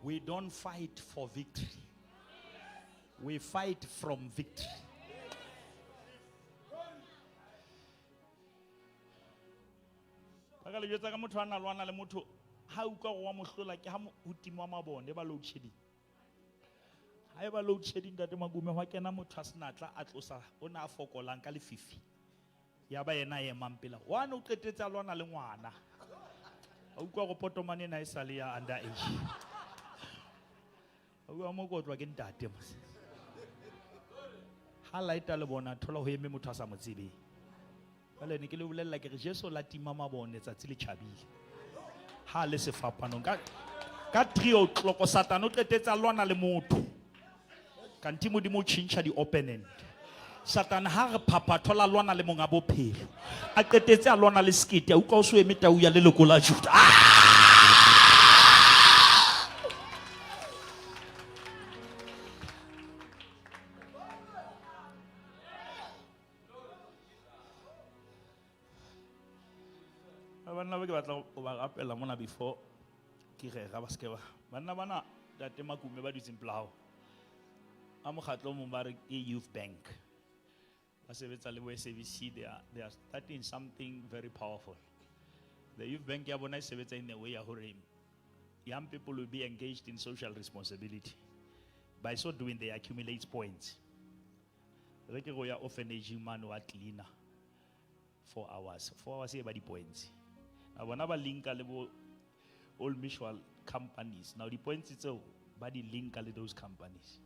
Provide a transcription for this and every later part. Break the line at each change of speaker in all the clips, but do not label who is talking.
We don't fight for victory. We fight from victory. Ba ka le jwetsa ka motho a na lwana le motho ha utlwa go wa mohlola ke ha ho tingwa mabone ba load shedding. Ha e ba load shedding ntate Makume hwa kena motho a senatla a tlosa o na a fokolang ka lefifi. Ya ba yena a emang pela. Wane o qetetse a lwana le ngwana. A utlwa go potomane ena e sale ya under age. A utlwa mo kotlwa ke ntate mos. Ha light-a le bona thola ho eme motho a sa mo tsebeng. Jwale ne ke le bolella ke re Jesu la tima mabone tsatsi le tjhabile. Ha le sefapanong ka 3 o'clock Satan o qetetse a lwana le motho. Kanti Modimo o tjhentjha di-opponent. Satan ha re phapha thola lwana le monga bophelo. A qetetse a lwana le sekete, a utlwa o so eme tau ya leloko la Juda. Banna ba ke batla ho ba rapela mona before ke rera ba seke ba. Banna bana Ntate Makume ba dutseng pela hao. A mokgatlo o mong ba re ke Youth Bank. Ba sebetsa le bo SABC, they are starting something very powerful. The Youth Bank ya bona e sebetsa in a way ya hore young people will be engaged in social responsibility. By so doing, they accumulate points. Re ke go ya orphanage mane wa cleaner 4 hours. 4 hours e ba di points. Na bona ba linka le bo Old Mutual companies. Now the points tseo ba di linka le those companies.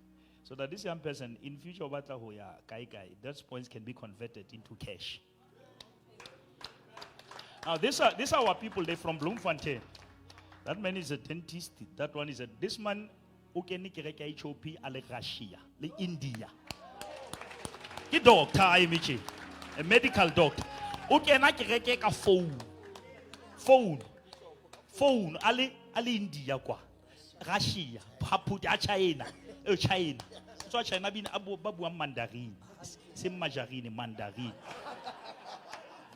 So that this young person in future ba tla ho ya kae kae, those points can be converted into cash. Now these are our people, they from Bloemfontein. That man is a dentist. That one is a, this man o kene kereke ya HOP a le Russia, le India. Ke doctor a emetše, a medical doctor. O kena kereke ka phone. Phone. Phone a le India kwa. Russia, Phaphut a China. China. Tswa China bina a ba buang Mandarin. Se Majarine, Mandarin.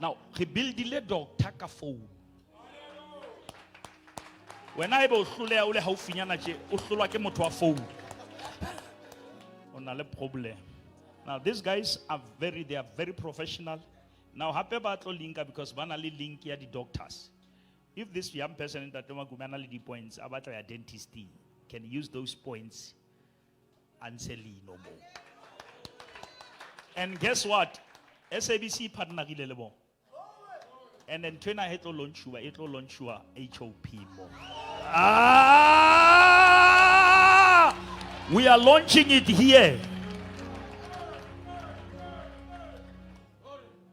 Now, re buildile doctor ka phone. Wena ebe o hloleha o le haufinyana tje, o hlolwa ke motho wa phone. O na le problem. Now, these guys are very professional. Now, hape ba tlo linka because ba na le link ya di doctors. If this young person in Ntate Makume a na le di points, a batla ya dentist, can use those points and sell no more. And guess what? SABC partnerile le bona. And then ntho ena e tlo launchuwa, e tlo launchuwa HOP mo. We are launching it here.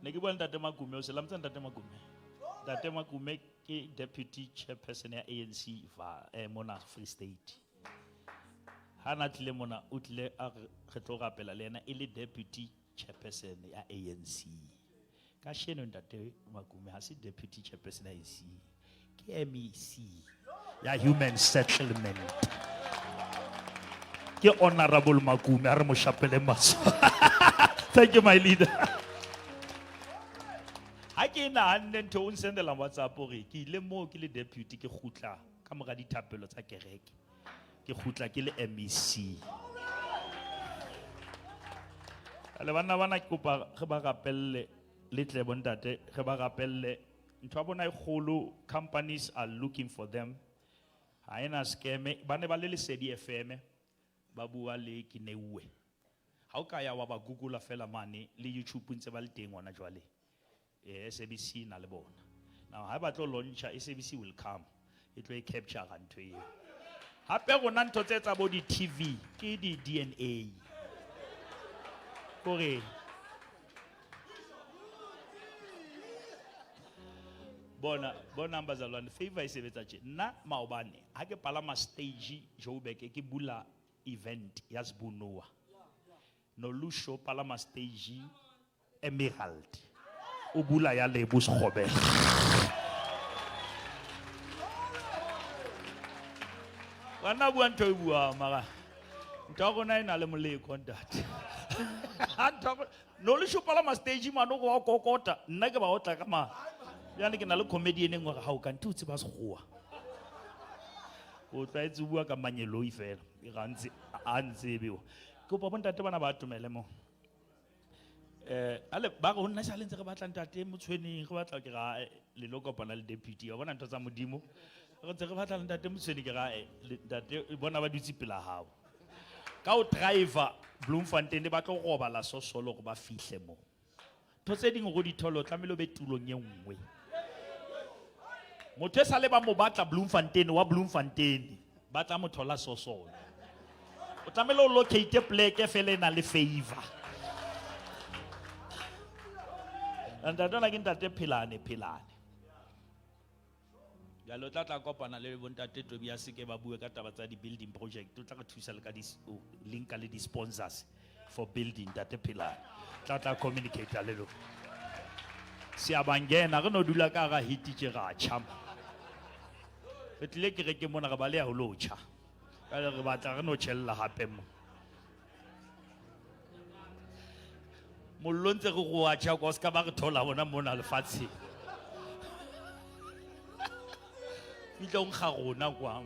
Ne ke bua le Ntate Makume, o se lamtsa Ntate Makume. Ntate Makume ke deputy chairperson ya ANC va mona Free State. Ha na tlile mona, o tlile a re tlo rapela le yena e le deputy chairperson ya ANC. Ka sheno Ntate Makume ha se deputy chairperson ya ANC, ke MEC ya Human Settlement. Ke Honorable Makume, a re mo shapele matsoho. Thank you, my leader. Ha ke nahanne ntho o nsendela WhatsApp hore ke ile moo ke le deputy ke kgutla ka mora dithapelo tsa kereke. Ke kgutla ke le MEC. Le banna bana ke kopa re ba rapelle le tle bontate re ba rapelle. Ntho ya bona e kgolo, companies are looking for them. Ha ena scam, ba ne ba le Lesedi FM ba bua le Kineuwe. Ha o ka ya wa ba Google fela mane le YouTube ntse ba le teng hona jwale. SABC na le bona. Now ha ba tlo launcha SABC will come. E tlo e capture ntho eo. Hape rona ntho tse tsa bo di TV ke di DNA. Kore bona bazalwane favor e sebetsa tje. Nna maobane ha ke palama stage Joburg ke bula event ya Sbunoa. Nolusho palama stage Emerald. O bula ya Lebo Sekgobela. Bana bua ntho e buang mara ntho ya rona e na le moleko ntate. Ntho ya rona, Nolusho palama stage mane o wa kokota, nna ke ba otla ka ma. Bjale ke na le comedian e nngwe hore ha o ka ntho o tseba Sekgowa. O tlwaetse ho bua ka manyeloi fela. E ga ntse a ntsebe o. Ke kopa bontate bana ba atomele mo. Ale ba re ho nna sale ntse re batla ntate Motshweneng, re batla ke ra le lo kopana le deputy. Wa bona ntho tsa Modimo. Re ntse re batla le ntate Motshweneng ke ra ntate bona ba dutse pela hao. Ka o driver Bloemfontein ba tlo robala sosolo gore ba fihle mo. Ntho tse ding go di thole o tlamehile o be tulong e nngwe. Motho e sale ba mo batla Bloemfontein wa Bloemfontein ba tla mo thola sosolo. O tlamehile o locate pleke fela e nang le favor. Ntate ona ke ntate Phelane, Phelane. Jwale o tla tla kopana le bontate Tobias ke ba bue ka taba tsa di-building project. O tla re thusa le ka o linka le di-sponsors for building ntate Phelane. Tla tla communicate le lona. Siyabangena re no dula ka hara heat tje ra tjha. Re tlile kerekeng mona re baleha ho lo tjha. Jwale re batla re no tjhella hape mo. Mollo ntse re go wa tjha kwa o ska ba re thola bona mona lefatsheng. Fitlha o nkga rona kwa.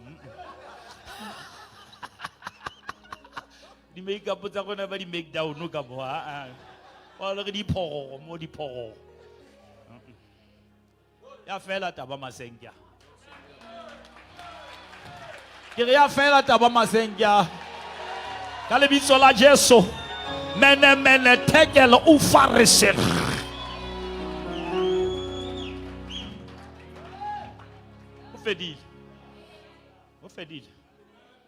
Di-makeup tsa rona ba di-make down ka mo, ah, ah. Wa le re diphororo mo, diphororo. Ya fela taba Masenkya. Ke re ya fela taba Masenkya. Ka lebitso la Jesu. Mene mene tekel u fariseg. Ho fedile. Ho fedile.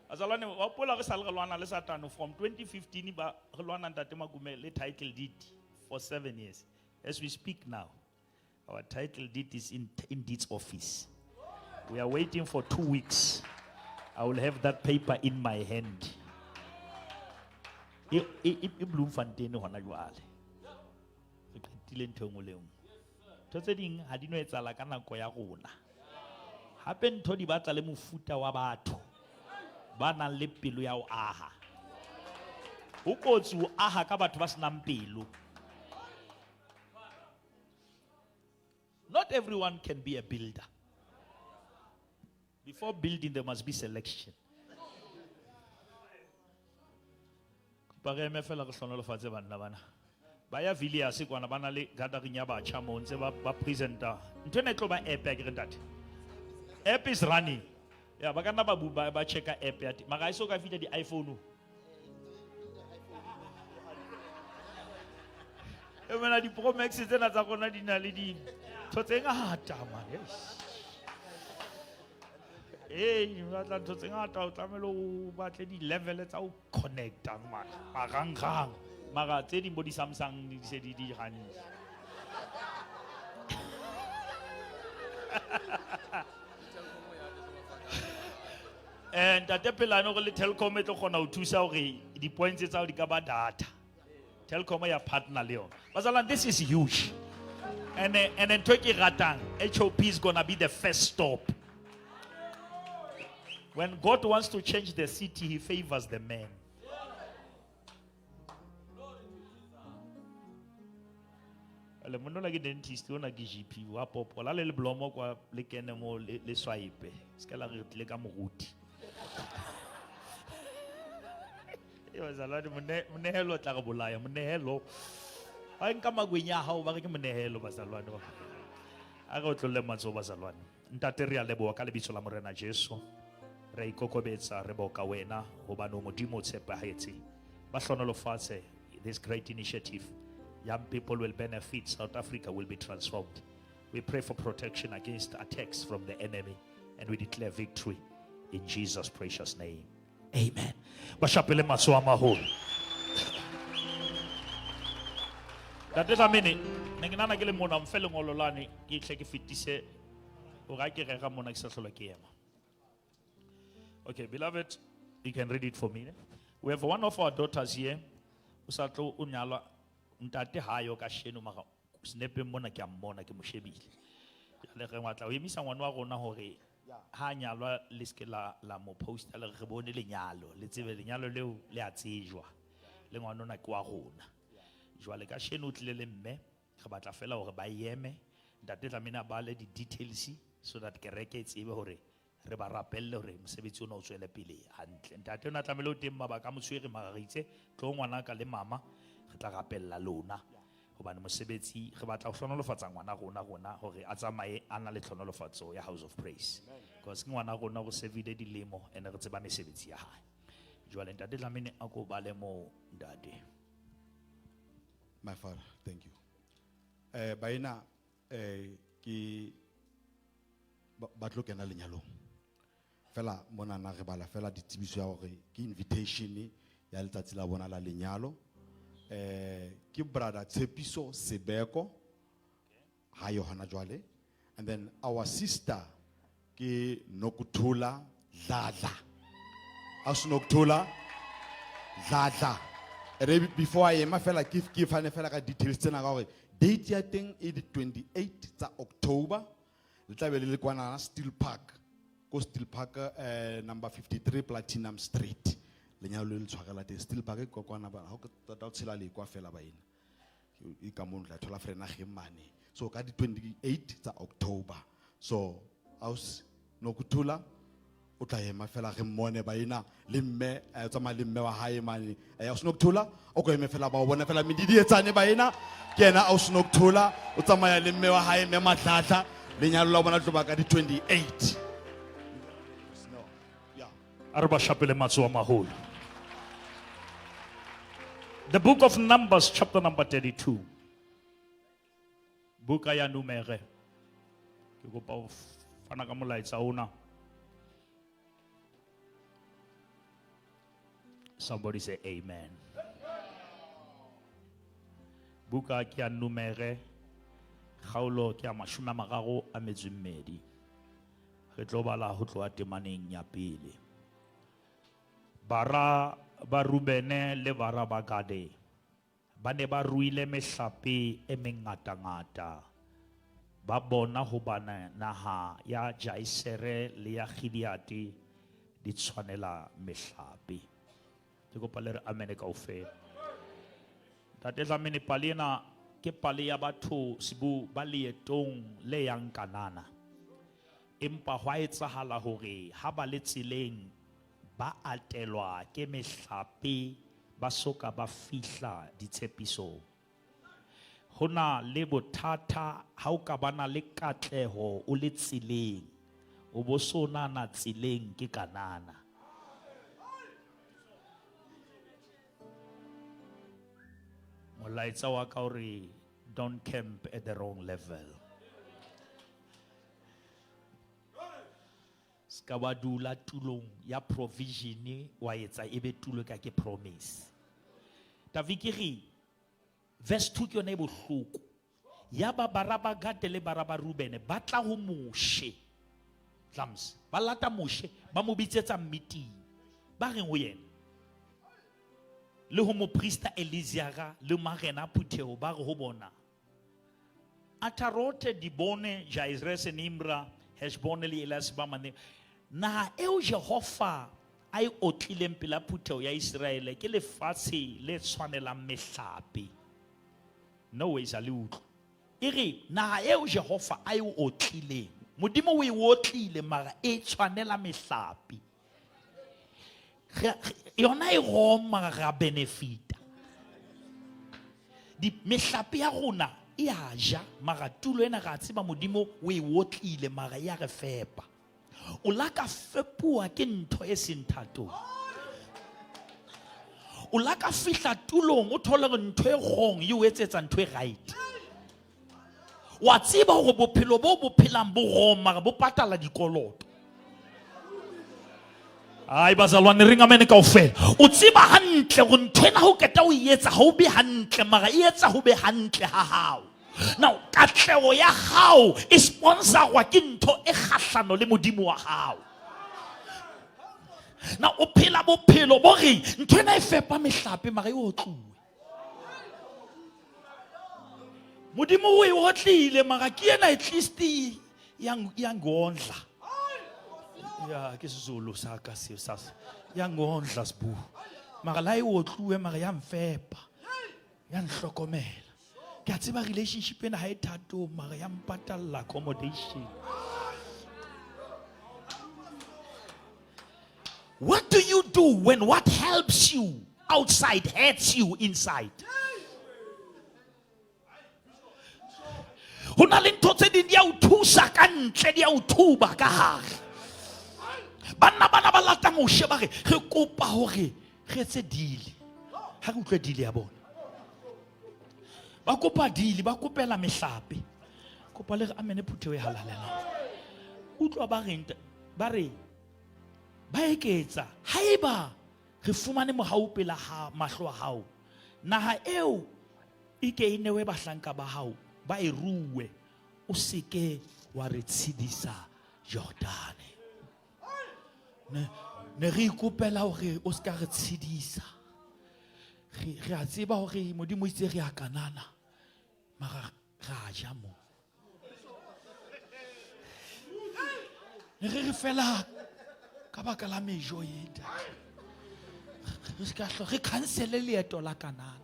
Bazalwane, wa hopola re sa le re lwana le Satane from 2015 ba re lwana ntate Makume le title deed for 7 years. As we speak now, our title deed is in deeds office. We are waiting for 2 weeks. I will have that paper in my hand. E Bloemfontein hona jwale. Re qetile ntho e nngwe le e nngwe. Ntho tse ding ha di no etsahala ka nako ya rona. Hape ntho di batla le mofuta wa batho ba nang le pelo ya ho aha. Ho kotsi ho aha ka batho ba senang pelo. Not everyone can be a builder. Before building, there must be selection. Ba re eme fela re hlonolofatse banna bana. Ba ya Villiers kwana ba na le gathering ya batjha moo ntse ba presenta. Ntho ena e tlo ba app ya ke re ntate. App is running. Ya ba ka nna ba bu-, ba checka app ya teng. Mara ha e so ka fihla di-iPhone. E mena di-Pro Max tsena tsa rona di na le dintho tse ngata, man. Eish. Ee, o batla ntho tse ngata, o tlamehile o batle di-level tsa ho connecta, man. Marangrang. Mara tse ding bo di-Samsung di se di di hantle. Ntate Phelane hore le Telkom e tlo kgona ho thusa hore di-points tsa hao di ka ba data. Telkom ya partner le yona. Bazalwane, this is huge. And ntho e ke e ratang, HOP is going to be the first stop. When God wants to change the city, he favors the man. Le monna ke dentist, ona ke GP, wa popola le leblomo kwa le kene mo le swipe. Se ka la re tle ka moruti. E bazalwane, monehelo tla re bolaya, monehelo. Ba nka makwenya a hao, ba re ke monehelo, bazalwane. A re otlolle matsoho, bazalwane. Ntate, re a leboha ka lebitso la Morena Jesu. Re a ikokobetsa, re boka wena, hobane o Modimo o tshepahetse. Ba hlonolofatse this great initiative. Young people will benefit. South Africa will be transformed. We pray for protection against attacks from the enemy, and we declare victory in Jesus' precious name. Amen. Ba shapele matsoho a maholo. Ntate Dlamini, ne ke nahana ke le mona, mfe lengolo lane, ke tle ke fetise hore ha ke rera mona ke sa hlola ke ema. Okay, beloved, you can read it for me. We have one of our daughters here. O sa tlo o nyalwa, ntate ha yo ka sheno, mara snapeng mona ke a mmona, ke mo shebile. Jwale re batla ho emisa ngwana wa rona hore ha nyalwa le seke la mo posta, le re bone lenyalo, le tsebe lenyalo leo le a tsejwa. Le ngwana ona ke wa rona. Jwale ka sheno o tlile le mme, re batla fela hore ba eme, ntate Dlamini a bale di-details so that kereke e tsebe hore Re ba rapelle hore mosebetsi ona o tswele pele hantle. Ntate ona tlamehile o teng mabaka a mo tshwere mara re itse tlo ngwanaka le mama re tla rapella lona. Hobane mosebetsi re batla ho hlohonolofatsa ngwana rona rona hore a tsamaye a na le tlhonolofatso ya House of Praise. Because ke ngwana rona o servile dilemo ene re tseba mesebetsi ya hae. Jwale ntate Dlamini a ko bale moo ntate.
My father, thank you. Baena ke ba tlo kena lenyalong. Fela monana re bala fela ditsebiso ya hore ke invitation ya letsatsi la bona la lenyalo. Ke brother Tshepiso Sebeko ha yo hona jwale. And then our sister ke Nokuthula Dladla. Ausi Nokuthula Dladla. Re before I ema fela ke fane fela ka details tsena ka hore date ya teng e di 28 tsa October. Le tla be le le kwana Steel Park. Ko Steel Park number 53 Platinum Street. Lenyalo le le tshwarela teng Steel Park ko kwana ba ha o ka tshela le kwa fela baena. E ka mo tla thola Vereeniging mane. So ka di 28 tsa October. So aus Nokuthula o tla ema fela re mmone baena le mme tsamaya le mme wa hae mane. Aus Nokuthula o ko eme fela ba o bona fela medidietsane baena. Ke yena aus Nokuthula o tsamaya le mme wa hae mme Madladla. Lenyalo la bona tlo ba ka di 28. No. Yeah.
A re ba shapele matsoho a maholo. The book of Numbers chapter number 32. Buka ya Numere. Ke kopa ho fana ka molaetsa ona. Somebody say amen. Buka ke ya Numere. Kgaolo ke ya mashome a mararo a metso e mmedi. Re tlo bala ho tloha temaneng ya pele. Bara ba Rubene le bara ba Gade ba ne ba ruile mehlape e mengatangata. Ba bona hobane naha ya Jaisere le ya Gileade di tshwanela mehlape. Ke kopa le re amen kaofela. Ntate Dlamini, pale ena ke pale ya batho Sibu ba leetong le yang Kanana. Empa hwa etsahala hore ha ba le tseleng ba atelwa ke mehlape ba soka ba fihla ditshepisong. Ho na le bothata ha o ka bana le katleho o le tseleng, o bo so nana tseleng ke Kanana. Molaetsa wa ka o re, don't camp at the wrong level. Ska wa dula tulong ya provision wa etsa ebe tulo ka ke promise. Tavikiri verse 2 ke yona e bohloko. Ya ba bara ba Gade le bara ba Rubene ba tla ho Moshe. Tlams ba lata Moshe ba mo bitsetsa meeting. Ba reng ho yena? Le ho moprista Eleazara le marena a phutheho ba re ho bona, Atarote, Dibone, Jaizere, Nimra, Heshbone le Elase ba mane. Naha eo Jehova a e otlileng pela phutheho ya Iseraele ke lefatshe le tshwanelang mehlape. No ways a le utlwe. E re naha eo Jehova a e otlileng, Modimo o e otlile mara e tshwanela mehlape. Yona e wrong mara ra benefita. Di mehlape ya rona e a ja mara tulo ena ra tseba Modimo o e otlile mara ya re fepa. O la ka fepuwa ke ntho e seng thatong. O la ka fihla tulong o thole hore ntho e wrong e o etsetsa ntho e right. Wa tseba hore bophelo bo bo phelang bo wrong mara bo patala dikoloto. Ai bazalwane re ngamene kaofela. O tseba hantle hore ntho ena ha o qeta o e etsa ha o be hantle mara e etsa ho be hantle ha hao. Now katleho ya hao e sponsorwa ke ntho e kgahlano le Modimo wa hao. Now o phela bophelo bo reng ntho ena e fepa mehlape mara e otluwe. Modimo o e otlile mara ke ena at least iyangondla. Ya ke Sezulu sa ka seo sa yangondla Sibu. Mara la e otluwe mara ya mfepa. Ya nhlokomela. Ke a tseba relationship ena ha e thato mara ya mpatalla accommodation. What do you do when what helps you outside hurts you inside? Ho na le ntho tse ding di a o thusa ka ntle, di a o thuba ka hare. Banna bana ba lata Moshe ba re, re kopa hore re etse deal. Ha re utlwe deal ya bona. Ba kopa deal, ba kopela mehlape. Kopa le re amene phutheho e halalelang. Utlwa ba reng, ba re, ba eketsa, haeba re fumane mohau pela ha mahlo a hao, naha eo e ke e newe bahlanka ba hao, ba e rue, o seke wa re tshedisa Jordane. Ne re ikopela hore o ska re tshedisa. Re a tseba hore Modimo o itse re a kanana, mara re a ja mo. Ne re re fela ka baka la mejo e, ntate. Re ska hlo, re cancele leeto la Kanana.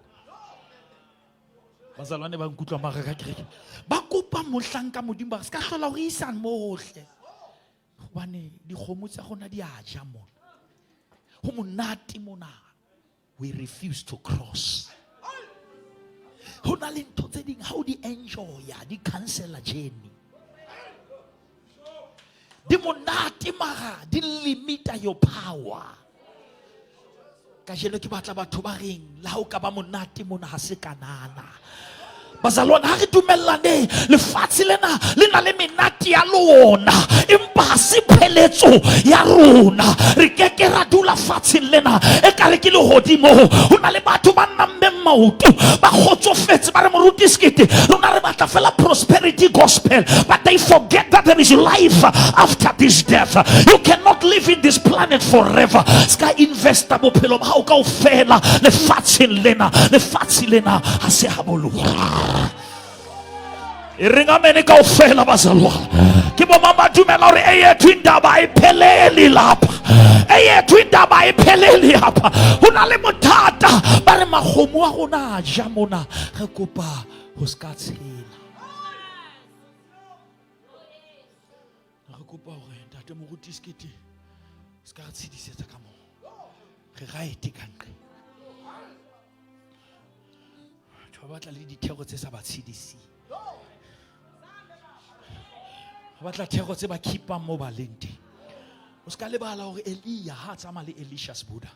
Bazalwane ba nkutlwa mara ka kereke. Ba kopa mohlanka Modimo ba re ska hlola hore isang mo hohle. Hobane dikgomo tsa rona di a ja mona. Ho monate mona. We refuse to cross. Ho na le ntho tse ding ha o di enjoya, di cancela journey. Di monate mara di limita your power. Kajeno ke batla batho ba reng le ha o ka ba monate mona ha se Kanana. Bazalwane ha re dumellane lefatshe lena le na le menate ya lona, empa ha se pheletso ya rona. Re ke ke ra dula fatsheng lena e ka re ke lehodimo. Ho na le batho ba nammeng maoto, ba kgotsofetse, ba re moruti Sekete, rona re batla fela prosperity gospel, but they forget that there is life after this death. You cannot live in this planet forever. Ska investa bophelo ba hao kaofela lefatsheng lena. Lefatshe lena ha se ha boloka. E reng amene kaofela bazalwane. Ke bo mang ba dumela hore eyethu indaba ayipheleli lapha. Eyethu indaba ayipheleli apha. Ho na le bothata, ba re makgomo a rona a ja mona, re kopa ho ska tshela. Re kopa hore ntate moruti Sekete se ka re tshedisetsa ka moo. Re right ka nqe. Batho ba batla le dithero tse sa ba tshediseng. Ba batla thero tse ba keepang mo ba leng teng. O ska lebala hore Elia ha a tsamaya le Elisha Sebuda,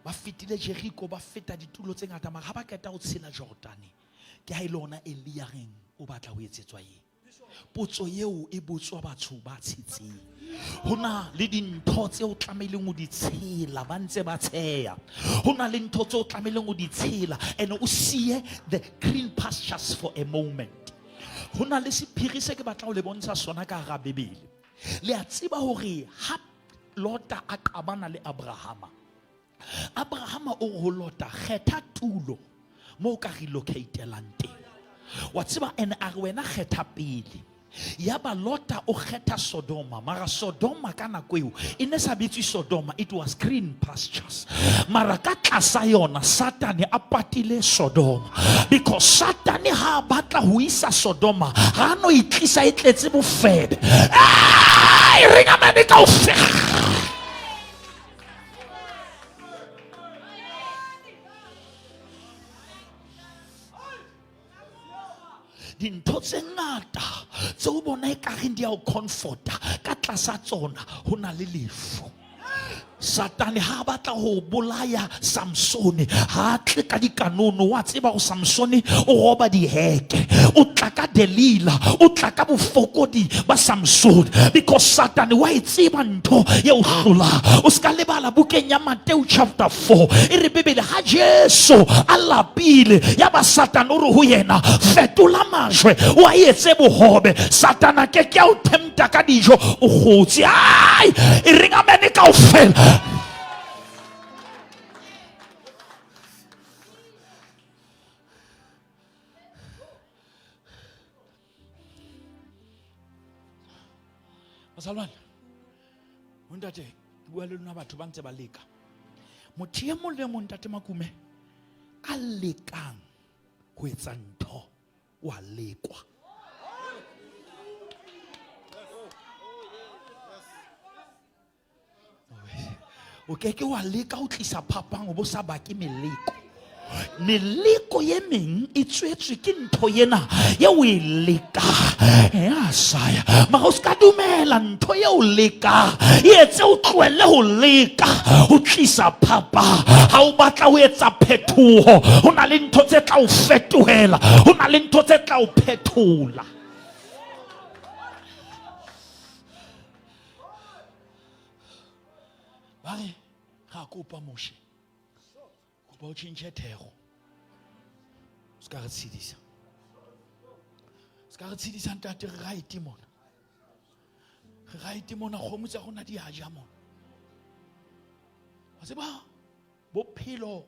ba fetile Jericho, ba feta ditulo tse ngata, mara ha ba qeta ho tshela Jordane, ke ha e le hona Elia reng o batla ho etsetswa eng. Potso eo e botswa batho ba tshetseng. Ho na le dintho tse o tlamehileng ho di tshela ba ntse ba tsheya. Ho na le ntho tse o tlamehileng ho di tshela and o siye the green pastures for a moment. Ho na le sephiri se ke batla ho le bontsha sona ka hara Bibele. Le a tseba hore ha Lota a qabana le Abrahama, Abrahama o re ho Lota, kgetha tulo mo o ka relocatelang teng. Wa tseba, ene a re wena kgetha pele. Yaba Lota o kgetha Sodoma, mara Sodoma ka nako eo e ne sa bitswe Sodoma, it was green pastures. Mara ka tlasa yona Satane a patile Sodoma, because Satane ha a batla ho isa Sodoma, ha no e tlisa e tletse bofebe. Ai, re ngamane kaofela. Dintho tse ngata tse o bona ekareng di a o comforta, ka tlasa tsona ho na le lefu. Satane ha a batla ho bolaya Samsone, ha a tle ka dikanono, wa tseba hore Samsone o roba diheke, o tla ka Delila, o tla ka bofokodi ba Samsone, because Satane wa e tseba ntho e o hlolang. O ska lebala bukeng ya Mateo chapter 4, e re Bibele ha Jesu a lapile, ya ba Satane o re ho yena, fetola majwe o a etse bohobe. Satane a ke ke a o tempta ka dijo, o kgotse. Ai, e reng amene kaofela. Bazalwane, bontate, ke bua le lona batho ba ntse ba leka. Motho e mong le mong, ntate Makume, a lekang ho etsa ntho, wa lekwa. O ke ke wa leka ho tlisa phapang o bo sa bake meleko. Meleko ye meng e tswetswe ke ntho ena ye o e leka. Ya saya. Mara o ska dumela ntho ye o leka. E etse o tlohelle ho leka ho tlisa phapang. Ha o batla ho etsa phetoho, ho na le ntho tse tla o fetohela, ho na le ntho tse tla o phethola. Ba re ra kopa Moshe, kopa o tjhentjhe thero, o ska re tshedisa, o ska re tshedisa ntate, re right mona, re right mona, kgomo tsa rona di a ja mona. Wa tseba bophelo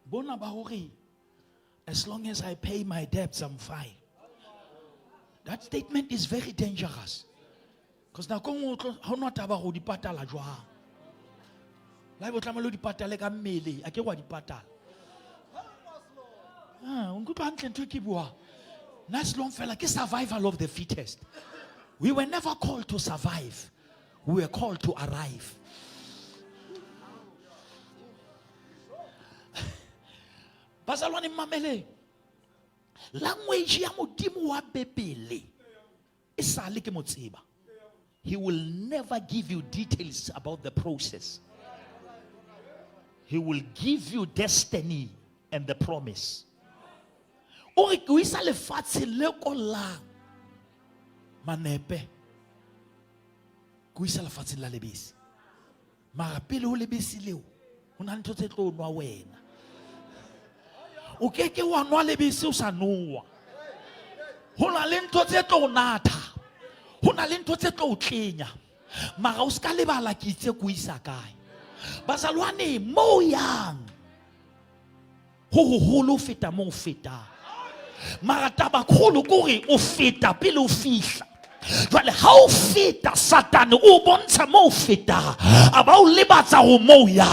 bona ba hore as long as I pay my debts, I'm fine. That statement is very dangerous. Because nako nngwe o tlo, ha o no taba go di patala jwang. La ebe o tlamehile o di patale ka mmele, a ke wa di patala. Ah, o nkutlwa hantle ntho e ke buang. Nice long fella, ke survival of the fittest. We were never called to survive. We were called to arrive. Bazalwane mmameleng. Language ya Modimo wa Bebele e sale ke mo tseba. He will never give you details about the process. He will give you destiny and the promise. O re ke o isa lefatshe le kollang manepe, ke o isa lefatsheng la lebese. Mara pele ho lebese leo, ho na le ntho tse tlo nwa wena. O ke ke wa nwa lebese o sa nowa. Ho na le ntho tse tlo natha, ho na le ntho tse tlo o tlenya. Mara o ska lebala ke itse ko isa kae. Bazalwane, mo yang ho hoholo ho feta mo o fetang. Mara taba kgolo ke hore o feta pele o fihla. Jwale ha o feta, Satane o bontsha mo o fetang, a ba o lebatsa ho mo ya.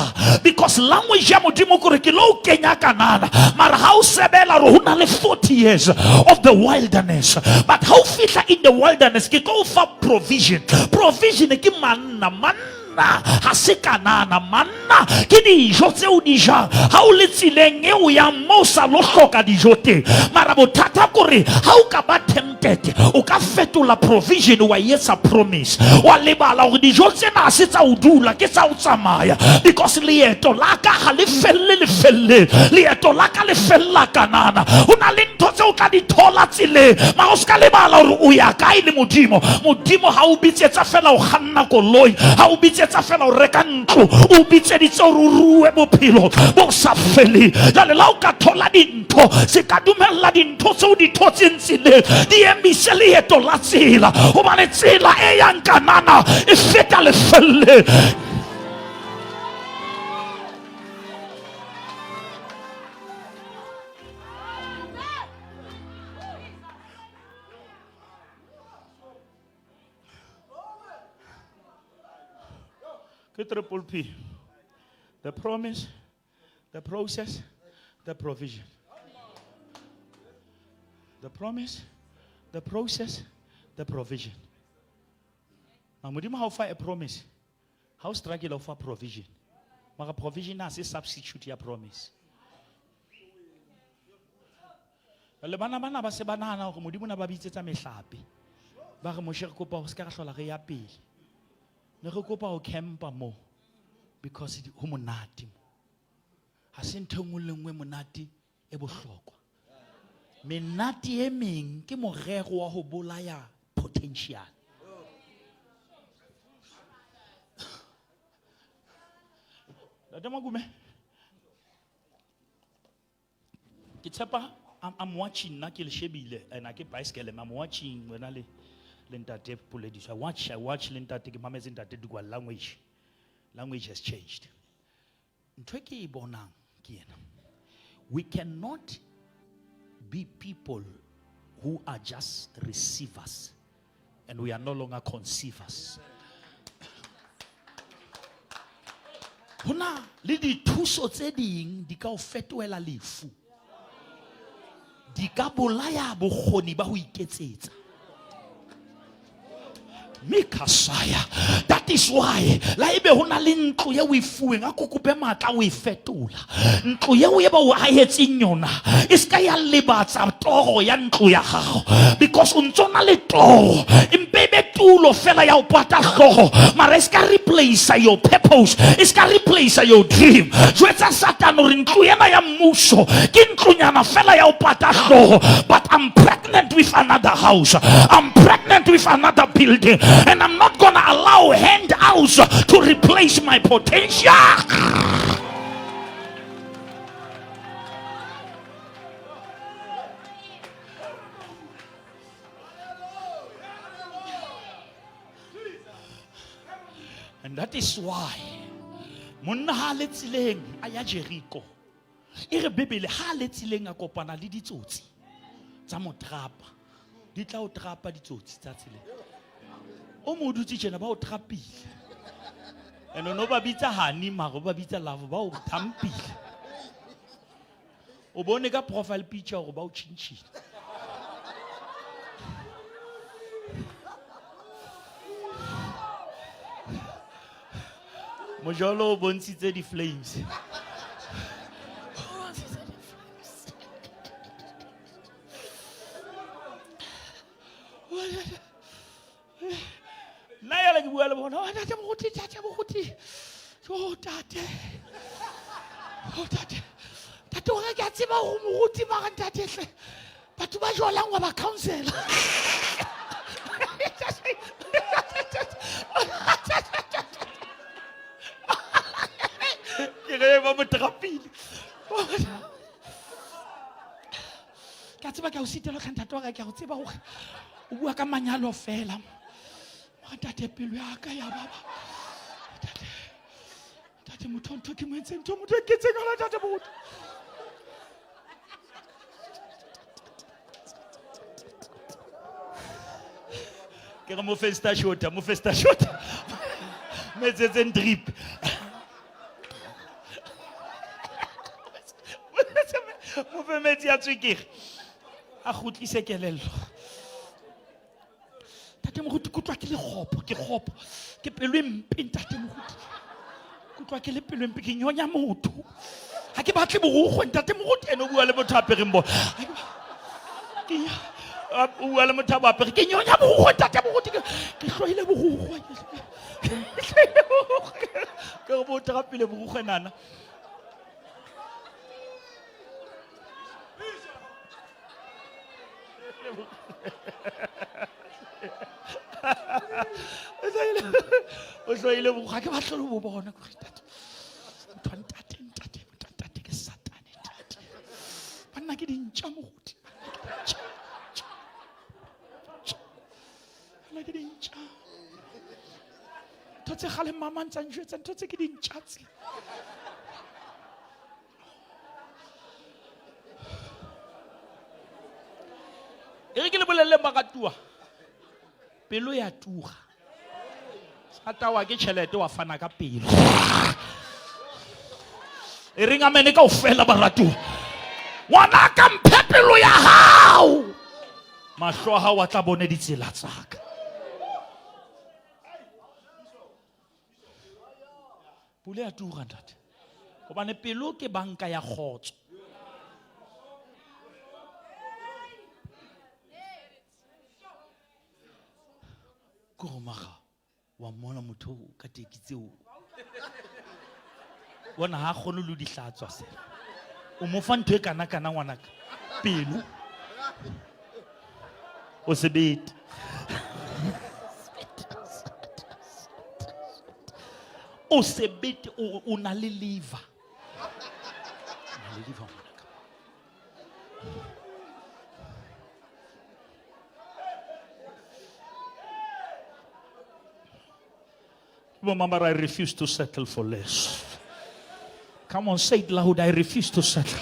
Because language ya Modimo ke hore ke lo kenya Kanana. Mara ha o sebela hore ho na le 40 years of the wilderness. But ha o fihla in the wilderness, ke tlo o fa provision. Provision ke manna, manna ha se Kanana, manna ke dijo tse o di jang ha o le tseleng e o yang mo o sa lo hloka dijo teng. Mara bothata ke hore ha o ka ba tempted, o ka fetola provision wa etsa promise, wa lebala hore dijo tsena ha se tsa o dula, ke tsa o tsamaya. Because leeto la ka ha le felle lefelleng, leeto la ka le fella Kanana. Ho na le ntho tse o tla di thola tseleng, mara o ska lebala hore o ya kae le Modimo. Modimo ha o bitsetsa fela o kganna koloi, ha o bitsetsa fela o reka ntlo, o bitseditse hore o rue bophelo bo sa feleng. Jwale la o ka thola dintho, se ka dumella dintho tseo di thotseng tseleng di emise leeto la tsela, hobane tsela e yang Kanana e feta lefelleng. Ke triple P. The promise, the process, the provision. The promise, the process, the provision. Now, Modimo ha o fa a promise, ha o struggle o fa provision. Mara provision ha se substitute ya promise. Le bana bana ba se ba nahana hore Modimo na ba bitsetsa mehlape. Ba re Moshe re kopa ho ska re hlola re ya pele. Ne re kopa ho campa mo because ho monate mo. Ha se ntho e nngwe le nngwe monate e bohlokwa. Menate e meng ke morero wa ho bolaya potential. Ntate Makume, ke tshepa I'm watching nna ke le shebile and ke bicycle, I'm watching wena le ntate Polediso. I watch le ntate, ke mametse ntate Dikwa. Language, language has changed. Ntho e ke e bonang ke ena. We cannot be people who are just receivers and we are no longer conceivers. Hona le dithuso tse ding di ka o fetohela lefu. Di ka bolaya bokgoni ba ho iketsetsa. Mikasaya. That is why la ebe ho na le ntlo ye o e fuweng a kokope matla o e fetola ntlo yeo ye ba o ahetseng yona e se ka ya lebatsa toro ya ntlo ya gago because o ntse o na le toro empe e be tulo fela ya o pata hlogo mara e se ka replace your purpose e se ka replace your dream jwetsa satan gore ntlo ena ya mmuso ke ntlonyana fela ya o pata hlogo but I'm pregnant with another house. I'm pregnant with another building. And I'm not going to allow handouts to replace my potential. And that is why monna ha le tseleng a ya Jericho e re Bibele ha le tseleng a kopana le ditsotsi tsa mo trapa di tla o trapa ditsotsi tsa tseleng o mo dutse tjena ba o trapile and o no ba bitsa honey mara o ba bitsa love ba o thampile o bone ka profile picture gore ba o tšhintšhile mojolo o bontshitse di-flames. Nna yala ke bua le bona, oh, ntate moruti, ntate moruti, oh tate, oh tate, tate o re ke a tseba gore moruti mara ntate hle batho ba jolang wa ba counsela. Ke re ba mo trapile. Ke a tseba ke a o sitelwa tlha ntate wa ka, ke a go tseba gore o bua ka manyalo fela. Mara ntate pelo ya ka ya baba. Ntate, ntate motho ntho ke mo entseng ntho motho e nketseng yona ntate motho. Ke re mo festa shota, mo festa shota. Metsetseng drip. Mo fe metsi a tswekere. A kgutlise kelello. Ntate moruti, ke utlwa ke le kgopo, ke kgopo. Ke pelo e mpe, ntate moruti. Ke utlwa ke le pelo e mpe, ke nyonya motho. Ha ke batle borukgwe, ntate moruti. Ene o bua le motho a apereng bona. Ha ke ba-, ke nya-, a, o bua le motho a bo apere. Ke nyonya borukgwe, ntate moruti. Ke hloile borukgwe. Ke hloile borukgwe. Ke re bo trapile borukgwe nana. O hloile borukgwe, ha ke batle le ho bo bona. Ke re, ntate, motho wa ntate, ntate, motho wa ntate ke Satane, ntate. Banna ke dintja moruti, banna ke dintja, ntja, ntja. Banna ke dintja. Ntho tse kgale mama a ntsa njwetsa, ntho tse ke dintja tse. E re ke le bolelle baratuwa, pelo ya tura. Satawa ke tjhelete wa fana ka pelo. E reng amene kaofela baratuwa. Ngwana ka mphe pelo ya hao. Mahlo a hao a tla bone ditsela tsa ka. Pula ya tura ntate. Hobane pelo ke banka ya kgotso. Ke hore mara wa mmona motho o ka teki tseo. Bona ha kgone le ho di hlatswa sela. O mo fa ntho e kana kana ngwanaka. Pelo. O sebete. O sebete, o na le liver. O na le liver ngwanaka. Remember, I refuse to settle for less. Come on, say it loud. I refuse to settle.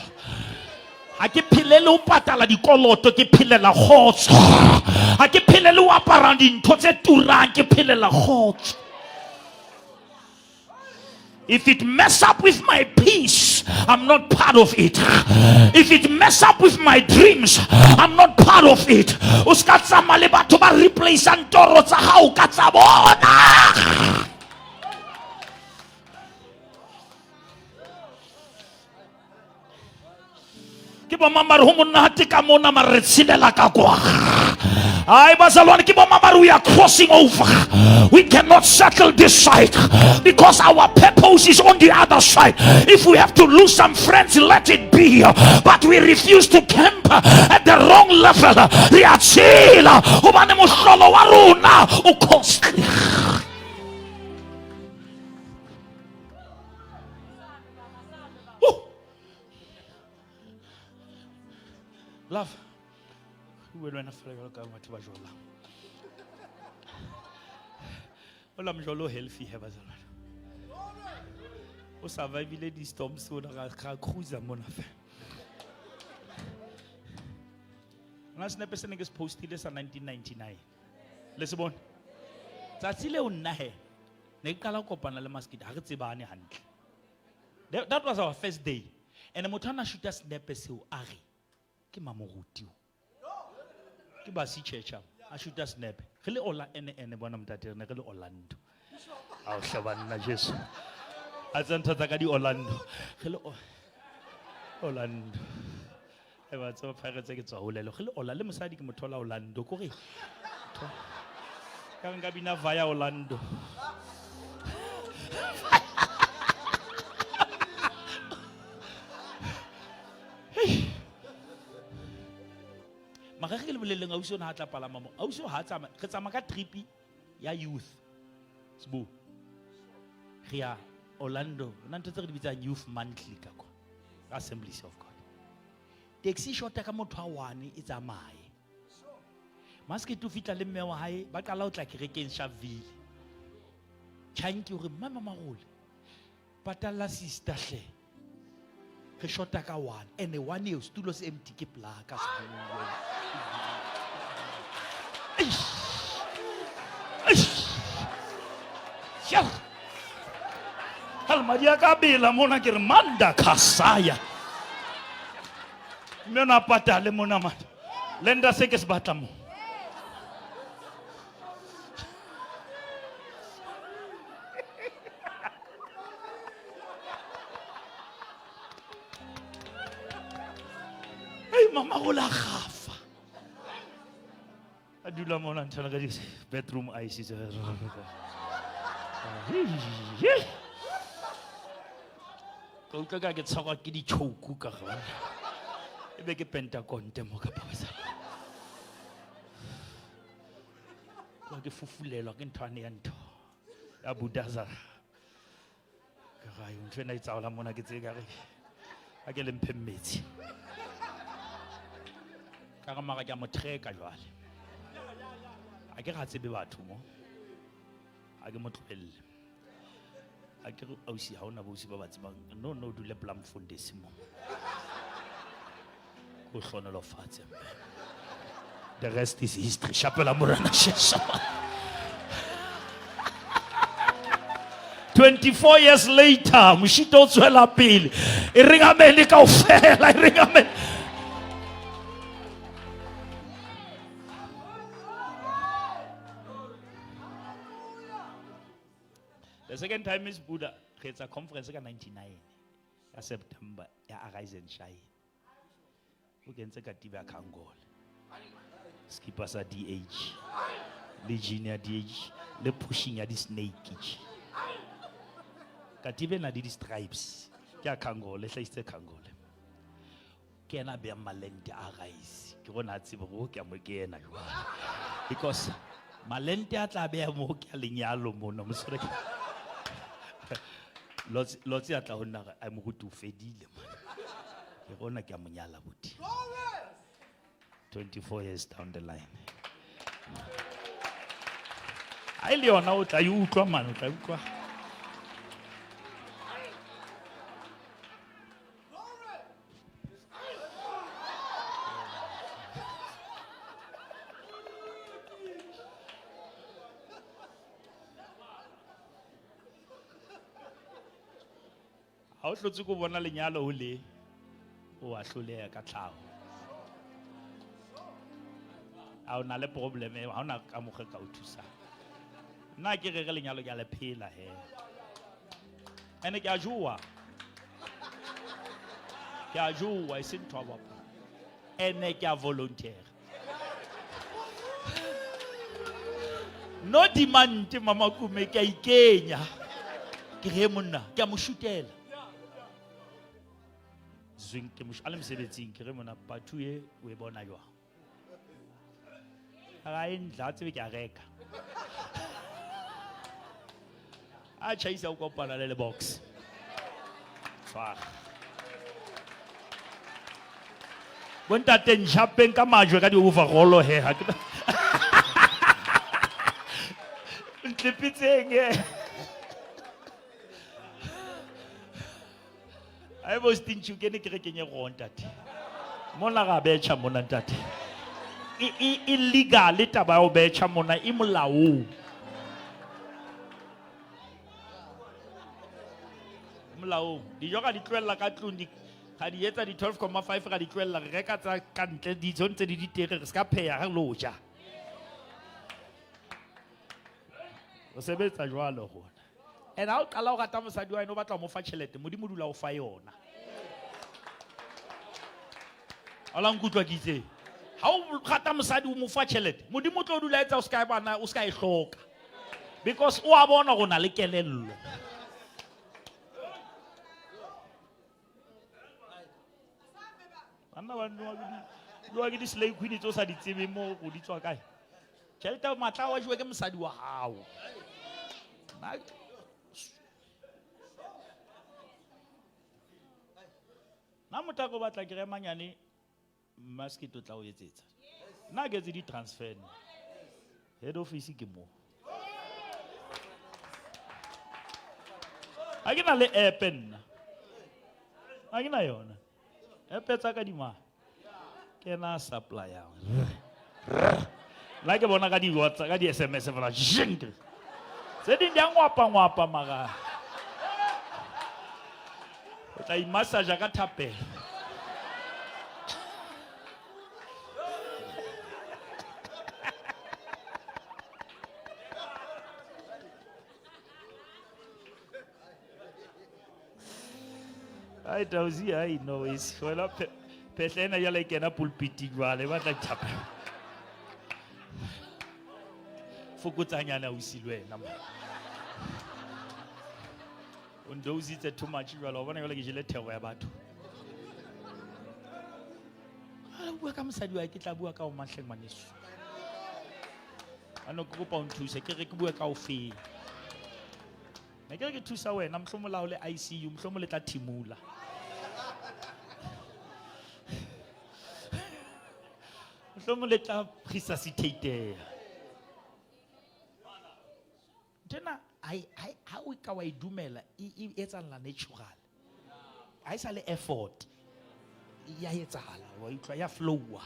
Ha ke phelele ho patala dikoloto, ke phelela kgotso. Ha ke phelele ho apara dintho tse turang, ke phelela kgotso. If it mess up with my peace, I'm not part of it. If it mess up with my dreams, I'm not part of it. O ska tsamaya le batho ba replaceang toro tsa hao ka tsa bona. Ke bo mang ba re ho monate ka mona mare re tshelela ka kwa. Ai bazalwane, ke bo mang ba re we are crossing over. We cannot settle this side because our purpose is on the other side. If we have to lose some friends, let it be, but we refuse to camp at the wrong level. Re a tshela hobane mohlolo wa rona o costly. Oh. Love, bue le wena fela jwalo ka batho ba jolang. Ola mjolo o healthy he bazalwane. O survivile di-storms ona ga cruiser mona fela. Nna senepe se ne ke se postile sa 1999. Le se bone? Tsatsi leo nna he, ne ke qala ho kopana le Maskiti, ha re tsebane hantle. That was our first day. And motho a na shoota senepe seo a re, ke mamoruti o. Ke Basi Church a, a shoota senepe. Re le Ola ene ene bona motate, re ne re le Orlando. Ao hle banna Jesu. A tsa ntho tsa ka di Orlando. Re le Orlando. E ba tseba Pirates ke tswa hole le. Re le Orlando, le mosadi ke mo thola Orlando. Kore, ka re nka bina via Orlando. Mara ge ke le bolelleng, ausi ona ha tla palama mo. Ausi o ha tsamaya, re tsamaya ka trip ya youth. Sbo. Re ya Orlando. Hona ntho tse re di bitsang youth monthly ka kwa. Assemblies of God. Taxi shota ka motho wa one e tsamaye. Maskete o fihla le mme wa hae, ba qala ho tla kerekeng Sharpeville. Tjhanki hore mama Marole, patalla sister hle. Re shota ka one. Ene one eo setulo se empty ke plaka Sbo. Eish. Eish. Yah. Hal madi a ka bela mona ke re manda kasaya. Mme ona patale mona man. Lenda se ke se batla mo. Hey mama o la gafa. A dula mona nthana ka di bedroom ice tse. Ka utlwa ka ke tshwarwa ke di-choke ka gona. E be ke pentakonte mo ka pasa. Ka ke fufulelwa ke nthwane ya ntho. Ya Budaza. Ka ga yo ntho ena e tsaola mona ke tse ka re. A ke le mphe metsi. Ka re mara ke a mo treka jwale. A ke ga tsebe batho mo. A ke mo tlohelle. A ke re ausi ha hona bausi ba ba tsebang. No, no, dule Bloemfontein mo. Ko hlonolofatse mme. The rest is history. Shapela Morena Jesu. 24 years later, moshito o tswela pele. E reng amen kaofela, e reng amen. The second time is Buddha, re etsa conference ka 99 ya September ya Arise and Shine. O kentse katiba ya Kangol. Skipper sa DH. Le jean ya DH, le pushing ya di snake. Katiba ena le di stripes. Ke ya Kangol, e hlahisitse Kangol. Ke yena a behang malente a rice. Ke rona a tsebe hore ke a mo ke yena jwale. Because malente a tla beha mo ke a lenyalo mona, mosadi ke Lotsi, Lotsi a tla ho nna a re, ai moruti o fedile man. Ke rona ke a mo nyala buti. 24 years down the line. Ha e le yona o tla e utlwa man, o tla e utlwa. Ha o hlotse ko bona lenyalo ho le, o a hloleha ka tlhaho. Ha o na le problem eo, ha ona ka mokgwa e ka o thusang. Nna ke re re lenyalo ke a le phela he. Ene ke a jowa. Ke a jowa, e seng ntho ya bapala. Ene ke a volunteer. No demand mama Kume ke a ikenya. Ke re monna, ke a mo shutela. Zwing ke mo a le mosebetsing ke re monna pathu e o e bona jwang? Ga e ntla tsebe ke a reka. A tjhaisa o kopana le le box. Tshwara. Bontate ntjhapeng ka majwe ka di-overall he ha ke Ntlepetseng he. Ai bo stinchi o kene kerekeng e wrong ntate. Mona ra betjha mona ntate. E e illegal taba ya ho betjha mona e molaong. Molaong. Dijo ra di tlohella ka tlung di ga di etsa di 12.5 ra di tlohella re reka tsa ka ntle dijo ntse di ditere re ska pheha re lo ja. O sebetsa jwalo rona. And ha o qala o rata mosadi wa eno o batla ho mo fa tjhelete, Modimo o dula o fa yona. A la nkutlwa ke itseng. Ha o rata mosadi o mo fa tjhelete, Modimo o tlo dula etsa o ska e bana, o ska e hloka. Because o a bona gore o na le kelello. Banna ba nowa ke di nowa ke di-slay queen tse o sa di tsebeng mo go di tswa kae. Tjhelete matla wa jewe ke mosadi wa hao. Nna motho a ko batla ke rema nyane mmasekete o tla o etsetsa. Nna ke etse di-transfer nna. Head office ke mo. Ha ke na le app nna. Ha ke na yona. App tsa ka di mane. Ke na supply-ang. Nna ke bona ka di WhatsApp, ka di SMS fela. Jing. Tse ding di a ngwapa-ngwapa mara. O tla imassage ka thapelo. Ai Tausi, ai no, is wena phehla ena jwale e kena pulpiting jwale, e batla dithapelo. Fokotsanyana ausi le wena man. O ndozitse too much jwale, wa bona jwale ke jele thero ya batho. Ha o bua ka mosadi wa ke tla bua ka o mang hle ngwaneso. Ano ke kopa o nthuse, ke re ke bue ka o feng. Ne ke re ke thusa wena, mohlomong la o le ICU, mohlomong le tla thimula. Mohlomong le tla resuscitate. Nthwena, ha o ka wa e dumela, e etsahala natural. Ha e sa le effort. Ya etsahala, wa utlwa, ya flowa.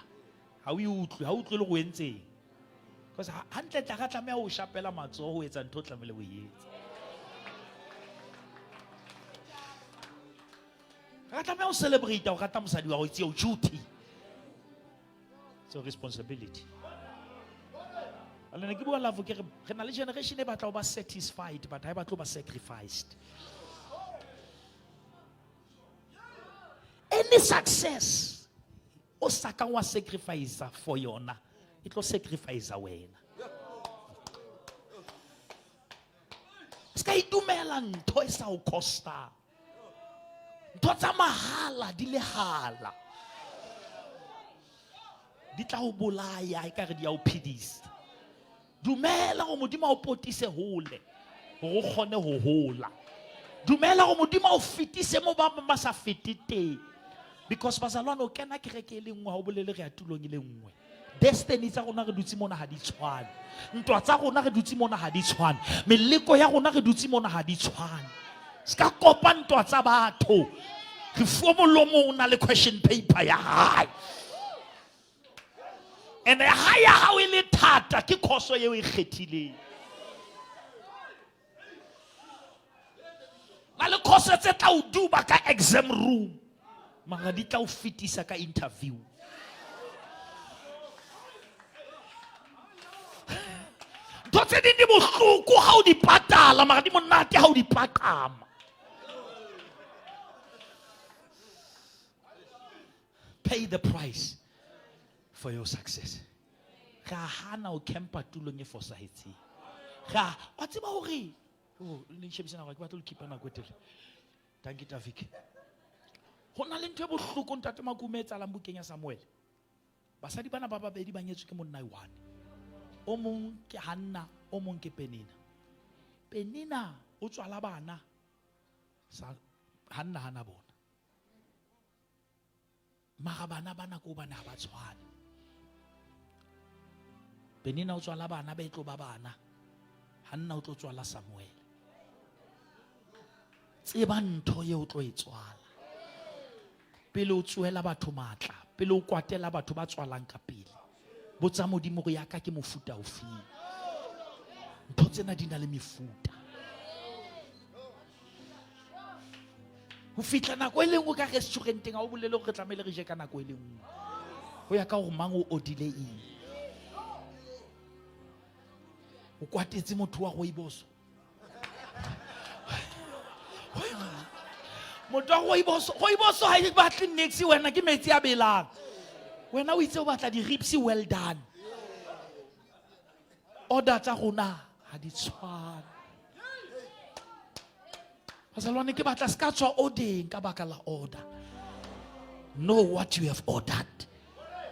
Ha o e utlwe, ha o utlwe le go entseng. Because hantle tla ka tlameha ho shapela matsoho ho etsa ntho o tlamehile ho e etsa. Ra tlameha ho celebrate ho rata mosadi wa hao, it's your duty. It's your responsibility. Le ne ke bua love ke re re na le generation e batla ho ba satisfied but ha e batle ho ba sacrificed. Any success o sa kang wa sacrifice for yona, e tlo sacrifice wena. Se ka itumela ntho e sa o costang. Ntho tsa mahala di le hala. Di tla o bolaya ekare di a o phedisa. Dumela hore Modimo a o potise hole hore o kgone ho hola. Dumela hore Modimo a o fetise mo ba bang ba sa fete teng. Because bazalwane o kena kereke e le nngwe ha o bolele re ya tulong e le nngwe. Destiny tsa rona re dutse mona ha di tshwane. Ntwa tsa rona re dutse mona ha di tshwane. Meleko ya rona re dutse mona ha di tshwane. Se ka kopa ntwa tsa batho. Re fuwe molomo o na le question paper ya hae. And ha ya hao e le thata ke khoso eo e kgethileng. Na le course tse tla o duba ka exam room, mara di tla o fetisa ka interview. Ntho tse ding di bohloko ha o di patala, mara di monate ha o di paqama. Pay the price for your success. Re a hana ho campa tulong e fosahetseng. Re a, wa tseba hore, oh, le nshebise nako, ke batla ho keepa nako e telele. Thank you, Tafik. Ho na le ntho e bohloko ntate Makume e etsahalang bukeng ya Samuel. Basadi bana ba babedi ba nyetswe ke monna one. O mong ke Hanna, o mong ke Penina. Penina o tswala bana, sa Hanna hana bona. Mara bana ba nako bana ha ba tshwane. Penina o tswala bana ba e tlo ba bana. Hanna o tlo tswala Samuel. Tseba ntho eo o tlo e tswala. Pele o tsohela batho matla, pele o kwatela batho ba tswalang ka pele. Botsa Modimo hore ya ka ke mofuta ofeng. Ntho tsena di na le mefuta. Ho fihla nako e le nngwe ka restauranteng ha o bolele hore re tlamehile re je ka nako e le nngwe. Ho ya ka hore mang o odile eng. O kwatetse motho wa rooibos. Motho wa rooibos, rooibos ha e batle niks wena, ke metsi a belang. Wena o itse o batla di-ribs well done. Order tsa rona ha di tshwane. Bazalwane, ke batla ska tswa ordering ka baka la order. Know what you have ordered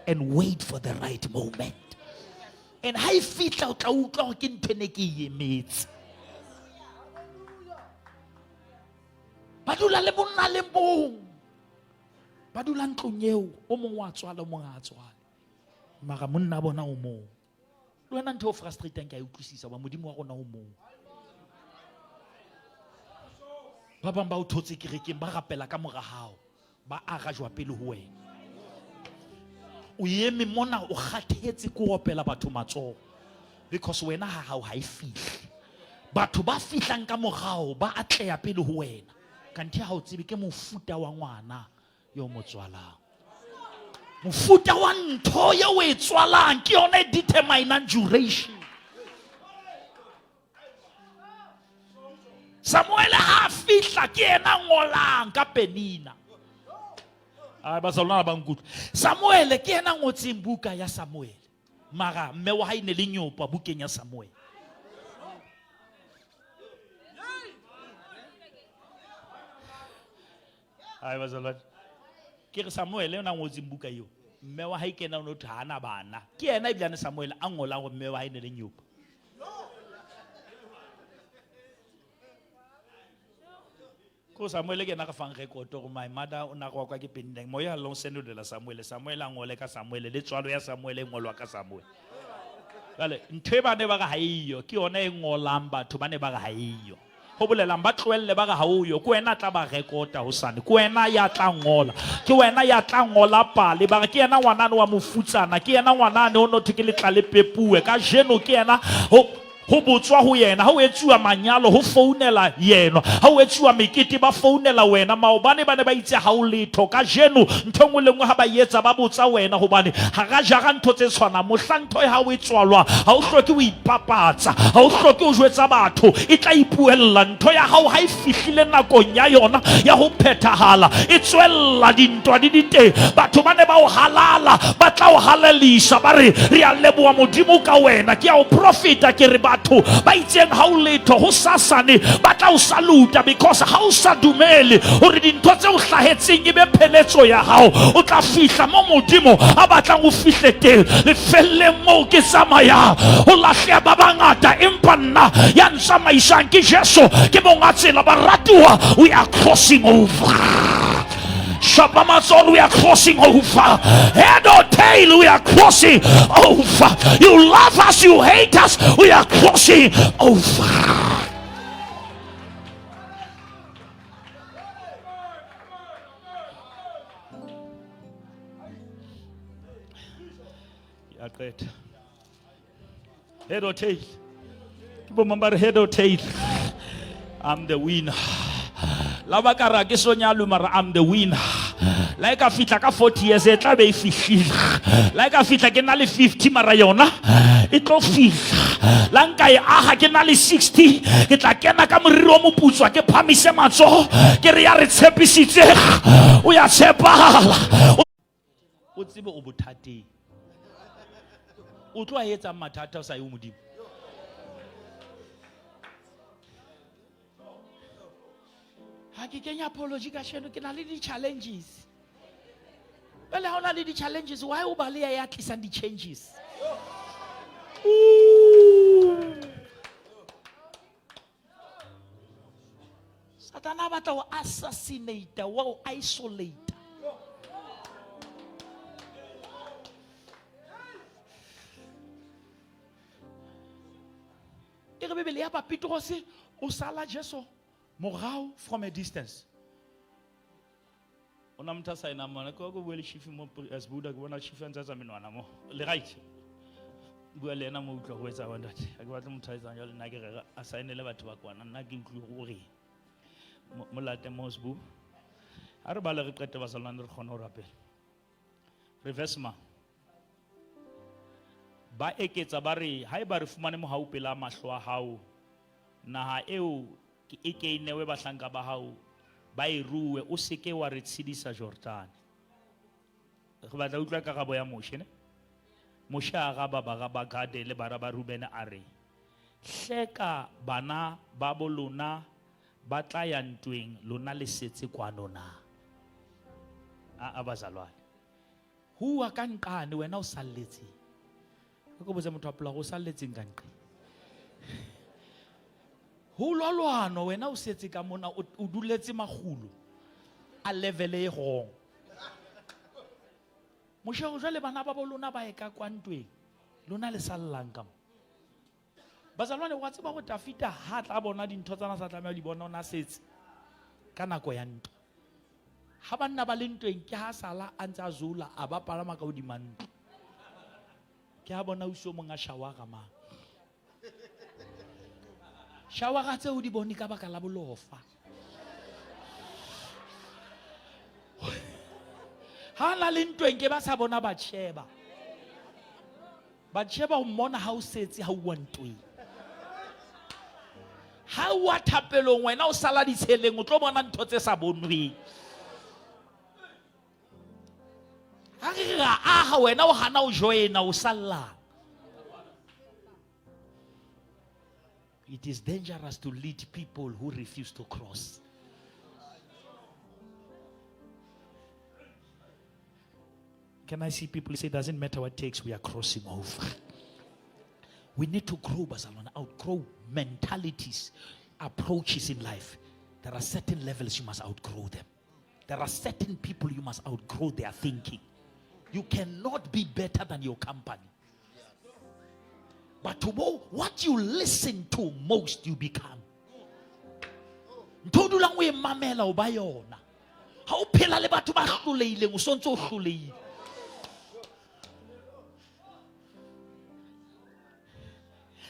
and wait for the right moment. And ha e fihla o tla utlwa hore ke ntho e ne ke e emetse. Ba dula le bonna le bong. Ba dula ntlong eo, o mong wa tswala, o mong ha a tswale. Mara monna bona o mong. Le wena ntho e o frustrating ke a e utlwisisa hoba Modimo wa rona o mong. Ba bang ba o thotse kerekeng, ba rapela ka mora hao, ba arajwa pele ho wena. O eme mona o kgathetse ke ho opela batho matsoho because wena ha hao ha e fihle. Batho ba fihlang ka morao ba atleha pele ho wena. Kanthe ha o tsebe ke mofuta wa ngwana yo mo tswalang. Mofuta wa ntho eo o e tswalang ke yona e determinang duration. Samuel ha a fihla ke yena ngolang ka Penina. Ai, bazalwana ba nkutlwe. Samuel ke yena ngotseng buka ya Samuel. Mara mme wa hae ne le nyopa bukeng ya Samuel. Ai, bazalwane. Ke re Samuel yona ngotseng buka eo. Mme wa hae ke yena o no thwe ha ana bana. Ke yena ebilane Samuel a ngolang hore mme wa hae ne le nyopa. Ko Samuel ke yena re fang record hore my mother o na rwa kwa ke Penina. Moya ha long senolela Samuel. Samuel a ngole ka Samuel, le tswalo ya Samuel e ngolwa ka Samuel. Jwale ntho e ba ne ba re ha eyo, ke yona e ngolang batho ba ne ba re ha eyo. Ho bolelang ba tlohelle ba re ha o yo, ke wena tla ba rekota hosane, ke wena ya tla ngola, ke wena ya tla ngola pale. Ba re ke yena ngwanane wa mofutsana, ke yena ngwanane o no thwe ke letla le pepuwe, kajeno ke yena ho botswa ho yena, ha ho etsuwa manyalo ho founela yena, ha ho etsuwa mekete ba founela wena. Maobane ba ne ba itse ha o letho, kajeno ntho e nngwe le nngwe ha ba etsa ba botsa wena, hobane ha ra jara ntho tse tshwanang. Mohla ntho e ha o e tswalwa ha o hloke ho ipapatsa, ha o hloke ho jwetsa batho, e tla ipuella. Ntho ya hao ha e fihlile nakong ya yona ya ho phethahala, e tswella dintwa di diteng. Batho ba ne ba o halala, ba tla o halalisa, ba re re a leboha Modimo ka wena. Ke a o profeta, ke re batho ba itseng ha o letho ho sasane ba tla o saluta, because ha o sa dumele hore dintho tse o hlahetseng e be pheletso ya hao, o tla fihla mo Modimo a batlang o fihle teng. Lefelleng moo ke tsamayang ho lahleha ba bangata, empa nna ya ntsamaisang ke Jesu, ke monga tsela. Baratuwa, we are crossing over. Shapa matsoho, we are crossing over. Head or tail, we are crossing over. You love us, you hate us, we are crossing over. Ya qeta. Head or tail. Ke bo mang ba re head or tail? I'm the winner. La ba ka ra ke so nyalwe mara I'm the winner. La e ka fihla ka 40 years e tla be e fihlile. La e ka fihla ke na le 50 mara yona e tlo fihla. La nka e aga ke na le 60 ke tla kena ka moriri o moputswa ke phamise matsogo ke re ya re tshepisitse o ya tshepagala. O tsebe o bothateng. O tlo a etsang mathata o sa ye ho Modimo. Ha ke kenya apology kasheno ke na le di-challenges. Jwale ha o na le di-challenges, why o ba le ya ya tlisang di-changes? Satana a batla ho assassinate, wa o isolate. E re Bibele ya ba Petrose o sala Jesu morao from a distance. O na motho a saenang mona, ke wa ko bua le chief mo as Buddha, ke bona chief a ntse a tsa menwana mo. Le right. Bua le ena mo utlwa ho etsa wa ntate. Ha ke batle motho a etsang jwalo, nna ke re a saenele batho ba kwana, nna ke utlwe o reng. Mo late mo Sbu. Ha re bale re qete bazalwane re kgone ho rapela. Reverse ma. Ba eketsa ba re haeba re fumane mohau pela mahlo a hao, naha eo e ke e newe bahlanka ba hao ba e rue, o se ke wa re tshedisa Jordane. Re batla utlwa karabo ya Moshe ne? Moshe a araba bara ba Gade le bara ba Rubene a re, Hleka bana ba bo lona ba tla ya ntweng, lona le setse kwano na? A a bazalwane. Hua ka nqane wena o salletseng. Ke botse motho wa pela o salletseng ka nqe. Ho lwalwano wena o setse ka mona o duletse makgulo a level e wrong. Moshe o jwale bana ba bo lona ba e ka kwa ntweng, lona le sallang ka mo. Bazalwane wa tseba hore Dafita ha tla bona dintho tsena sa tlameha di bona, o na setse ka nako ya ntwa. Ha banna ba le ntweng ke ha sala a ntse a zola a ba palama ka hodima ntlo. Ke ha bona ausi o mong a shawara mang. Shawara tseo di bone ka baka la bolofa. Ha na le ntweng ke ba sa bona Batsheba. Batsheba o mmona ha o setse ha uwa ntweng. Ha uwa thapelong wena o sala ditsheleng o tlo bona ntho tse sa bonweng. Ha re ra aha wena o hana o joina o sallang. It is dangerous to lead people who refuse to cross. Can I see people say, doesn't matter what takes, we are crossing over. We need to grow, Bazalwane, outgrow mentalities, approaches in life. There are certain levels you must outgrow them. There are certain people you must outgrow their thinking. You cannot be better than your company. But to what you listen to most, you become. Ntho o dulang o e mamela o ba yona. Ha o phela le batho ba hlolehileng, o sontse o hlolehile.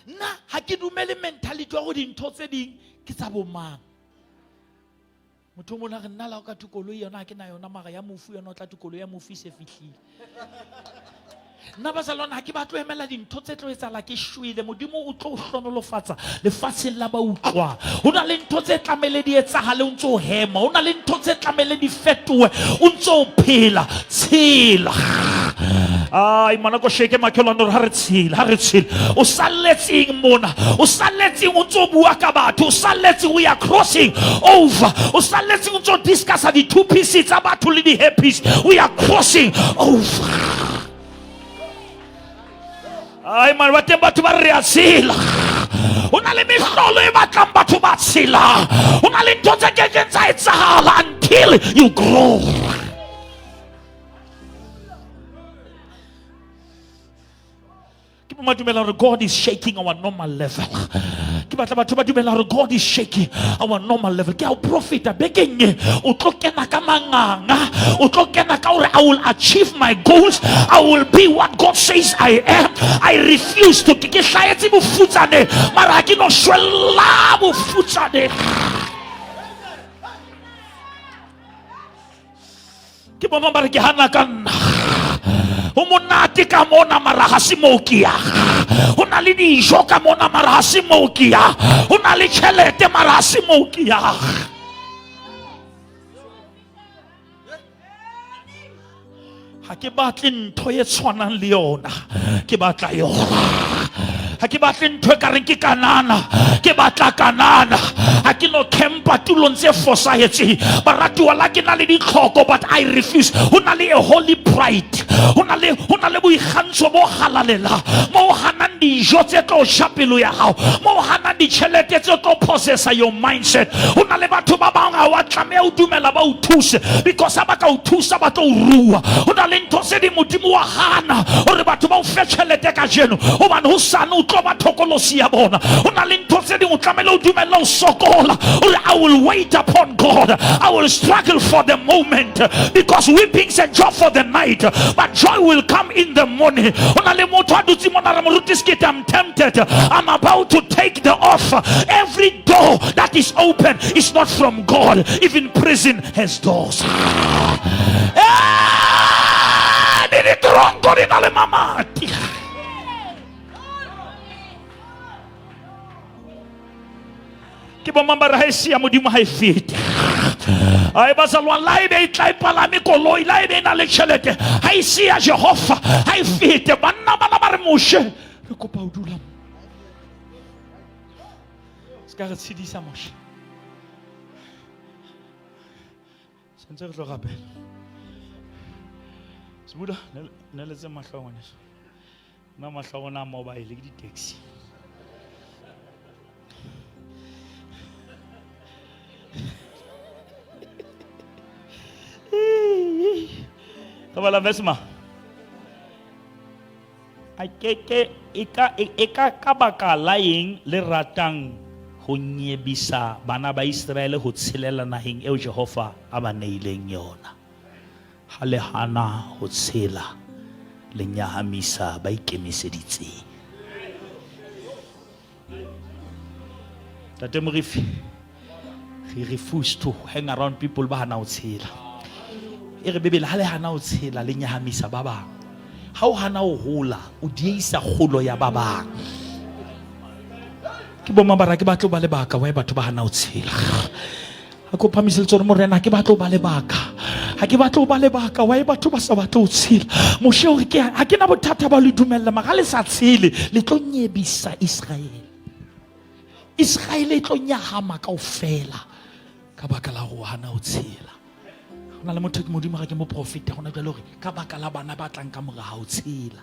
Nna ha ke dumele mentality ya hore dintho tse ding ke tsa bomang. Motho o mong a re nna la o ka thwe koloi yona ha ke na yona, mara ya mofu yona o tla thwe koloi ya mofu e se fihlile. Nna bazalwane ha ke batle ho emela dintho tse tlo etsahala ke shwele. Modimo o tlo o hlonolofatsa lefatsheng la ba utlwang. Ho na le ntho tse tlamehile di etsahale o ntso o hema. Ho na le ntho tse tlamehile di fetohe o ntso o phela. Tshela. Ai mana ko sheke makhelwane hore ha re tshela, ha re tshela. O salletseng mona? O salletseng o ntso bua ka batho? O salletseng we are crossing over? O salletseng o ntso discussa di-two pieces tsa batho le di-happies? We are crossing over. Ai man, ba teng batho ba re a tshela. Ho na le mehlolo e batlang batho ba tshela. Ho na le ntho tse kekeng tsa etsahala until you grow. Ke bo dumela hore God is shaking our normal level. Ke batla batho ba dumela hore God is shaking our normal level. Ke a o profeta bekeng e, o tlo kena ka manganga, o tlo kena ka hore I will achieve my goals, I will be what God says I am. I refuse to ke hlahetse bofutsaneng, mara ha ke no shwella bofutsaneng. Ke bo mang ba re ke hana ka nna? Ho monate ka mona mara ha se moo ke ya. Ho na le dijo ka mona mara ha se moo ke ya. Ho na le tjhelete mara ha se moo ke ya. Ha ke batle ntho e tshwanang le yona, ke batla yona. Ha ke batle ntho e ka reng ke kanana, ke batla kanana. Ha ke no campa tulong tse fosahetseng. Baratuwa la ke na le ditlhoko, but I refuse. Ho na le a holy pride, ho na le boikgantsho bo halalela, mo o hanang dijo tse tlo ja pelo ya hao, mo o hanang ditjhelete tse tlo possessa your mindset. Ho na le batho ba bang ha wa tlameha o dumela ba o thuse, because ha ba ka o thusa ba tlo o rua. Ho na le ntho tse ding Modimo wa hana hore batho ba o fe tjhelete kajeno, hobane hosane o tlo ba thokolosi ya bona. Ho na le ntho tse ding o tlamehile o dumelle ho sokola, hore I will wait upon God, I will struggle for the moment, because weeping endure for the night, but joy will come in the morning. Ho na le motho a dutse mona re moruti Sekete, I'm tempted, I'm about to take the offer. Every door that is open is not from God. Even prison has doors. Le ditronko di na le mamati. Ke bo mang ba re ha e siya Modimo ha e fete. Ai bazalwane, la ebe e tla e palame koloi, la ebe e na le tjhelete, ha e siya Jehova ha e fete. Banna bana ba re Moshe, re kopa o dula mo. Se ka re tshedisa Moshe. Sentse re tlo rapela. Sebuda, neletse mahlo a ngwaneso. Nna mahlo a rona a mobile ke di-taxi. Re bala verse ma. A ke ke e ka ka baka la eng le ratang ho nyebisa bana ba Iseraele ho tshelela naheng eo Jehova a ba neileng yona? Ha le hana ho tshela, le nyahamisa ba ikemiseditseng. Tate Morifi, re refuse to hang around people ba hana ho tshela. E re Bibele, ha le hana ho tshela, le nyahamisa ba bang. Ha o hana ho hola, o dieisa kgolo ya ba bang. Ke bo mang ba ra ke batle ho ba lebaka why batho ba hana ho tshela? Ha ke o phamise letsoho, Morena, ha ke batle ho ba lebaka. Ha ke batle ho ba lebaka why batho ba sa batle ho tshela. Moshe o re ke ha ke na bothata ba le dumella, mara ha le sa tshele, le tlo nyebisa Israele. Israele e tlo nyahama kaofela ka baka la ho hana ho tshela. Ho na le motho ke Modimo ga ke moprofeta hona jwale hore ka baka la bana ba tlang ka mora ha o tshela.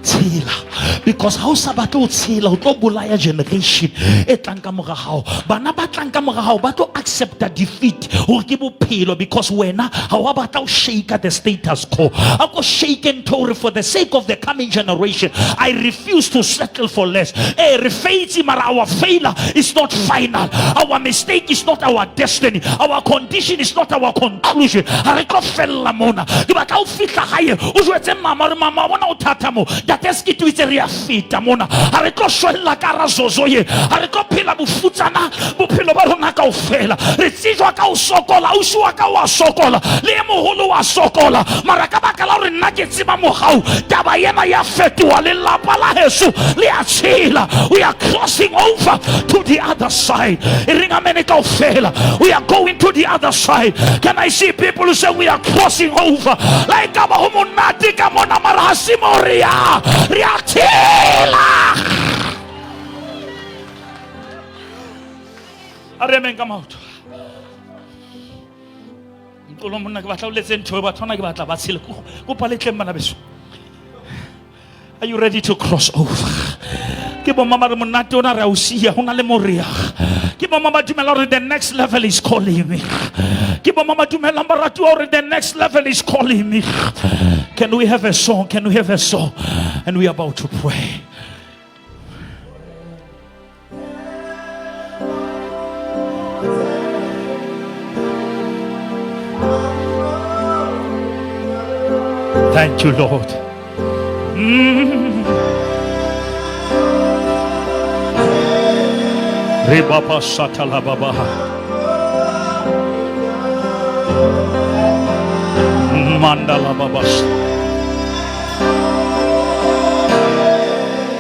Tshela, because ha o sa batle ho tshela, o tlo bolaya generation e tlang ka mora hao. Bana ba tlang ka mora hao ba tlo accepta defeat hore ke bophelo, because wena ha wa batla ho shake the status quo. A ko shake ntho hore for the sake of the coming generation, I refuse to settle for less. Re faitse, mara our failure is not final. Our mistake is not our destiny. Our condition is not our conclusion. Ha re tlo fella mona. Ke batla o fihla hae, o jwetse mama hore mama wa bona o thata mo. Ntate Sekete o itse re a feta mona. Ha re tlo shwella ka hara zozo ye. Ha re tlo phela bofutsana bophelo ba rona kaofela. Re tsejwa ka ho sokola, ausi wa ka wa sokola, le e moholo wa sokola. Mara ka baka la hore nna ke tseba mohau, taba ena ya fetoha, lelapa la heso le a tshela. We are crossing over to the other side. E reng amen kaofela. We are going to the other side. Can I see people who say we are crossing over? La e ka ba ho monate ka mona, mara ha se mo re ya. Re a tshela. A re emeng ka maoto. Nqolo monna, ke batla o letse ntho e batho bana ke batla ba tshele. Kopa le tleng bana beso. Are you ready to cross over? Ke bo mama re monate ona re a o siya, ho na le morea. Ke bo mama dumela hore the next level is calling me. Ke bo mama dumelang baratuwa hore the next level is calling me. Can we have a song? Can we have a song? And we are about to pray. Thank you, Lord. Rebaba satala baba. Mandala babas.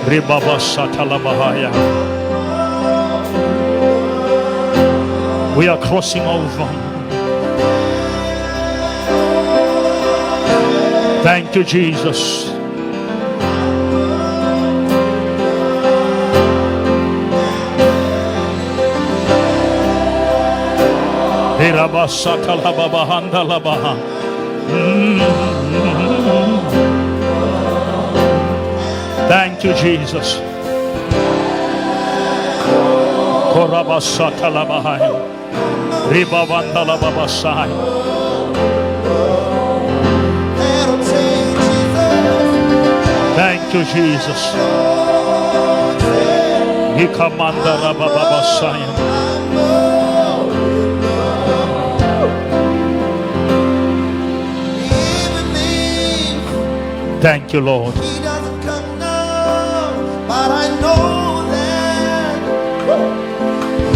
Ribaba satala bahaya. We are crossing over. Thank you, Jesus. Thank you, Jesus. Thank you, Jesus. Thank you, Lord.
He doesn't come now, but I know that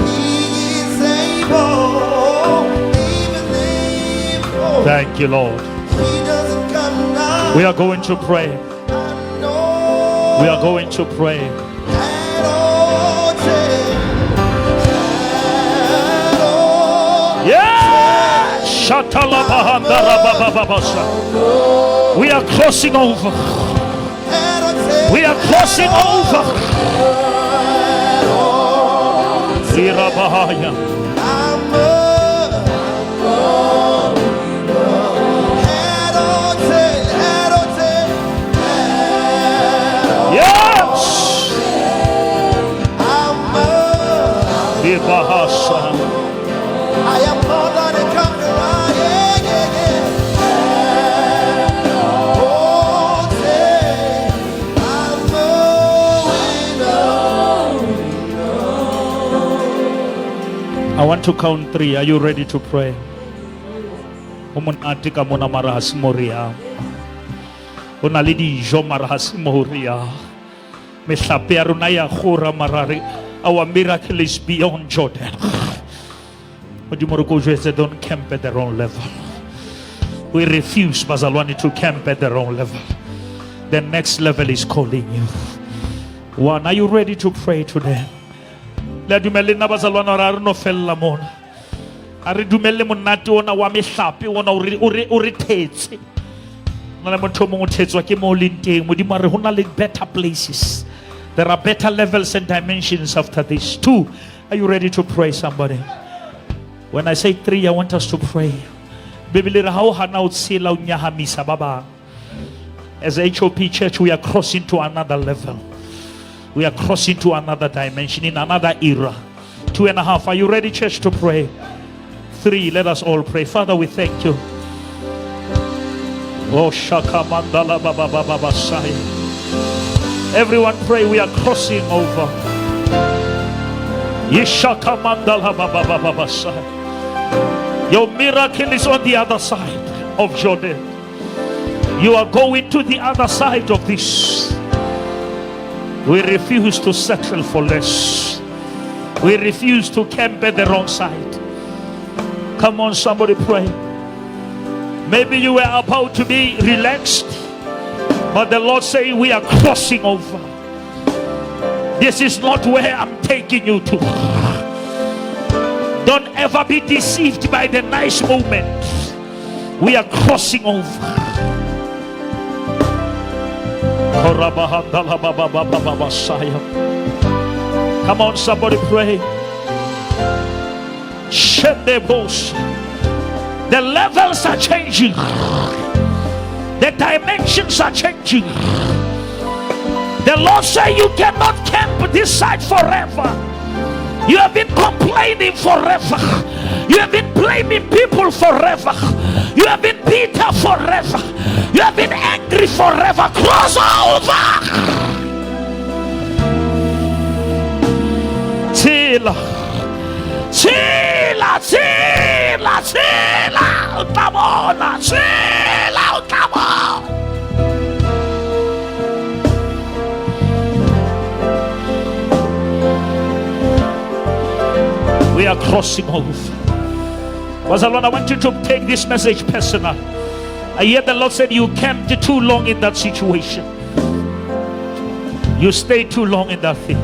He is able, even if
Thank you, Lord.
He doesn't come now.
We are going to pray.
I know
We are going to pray.
that all change, that all
Yeah! We are crossing over. We are crossing over. Irabahaya. Yes! Ibahasa.
I am more than a conqueror. Yeah, yeah, yeah. Oh, say, I'm a winner.
I want to count three. Are you ready to pray? Ho monate ka mona mara ha se mo re yang. Ho na le dijo mara ha se mo re yang. Mehlape ya rona ya kgora mara re, our miracle is beyond Jordan. Modimo re ko jwetse, don't camp at the wrong level. We refuse, bazalwane, to camp at the wrong level. The next level is calling you. One, are you ready to pray today? Le a dumelle nna bazalwane hore ha re no fella mona. Ha re dumelle monate ona wa mehlape ona o re thetse. Ho na le motho o mong o thetswa ke moo o leng teng. Modimo a re ho na le better places. There are better levels and dimensions after this. Two, are you ready to pray, somebody? When I say three, I want us to pray. Bibele re ha o hana o tshela o nyahamisa ba bang. As HOP Church, we are crossing to another level. We are crossing to another dimension, in another era. 2.5. Are you ready, church, to pray? 3, let us all pray. Father, we thank you. Oh, shaka mandala baba baba basai. Everyone pray. We are crossing over. Yeshaka mandala baba baba basai. Your miracle is on the other side of Jordan. You are going to the other side of this. We refuse to settle for less. We refuse to camp at the wrong side. Come on, somebody pray. Maybe you were about to be relaxed, but the Lord say we are crossing over. This is not where I'm taking you to. Don't ever be deceived by the nice moment. We are crossing over. Come on, somebody pray. The levels are changing. The dimensions are changing. The Lord said you cannot camp this side forever. You have been complaining forever. You have been blaming people forever. You have been bitter forever. You have been angry forever. Cross over. Tila. Tila, tila, tila, utabona, tila, utabona. We are crossing over. Bazalwane, I want you to take this message personal. I hear the Lord said you camped too long in that situation. You stayed too long in that thing.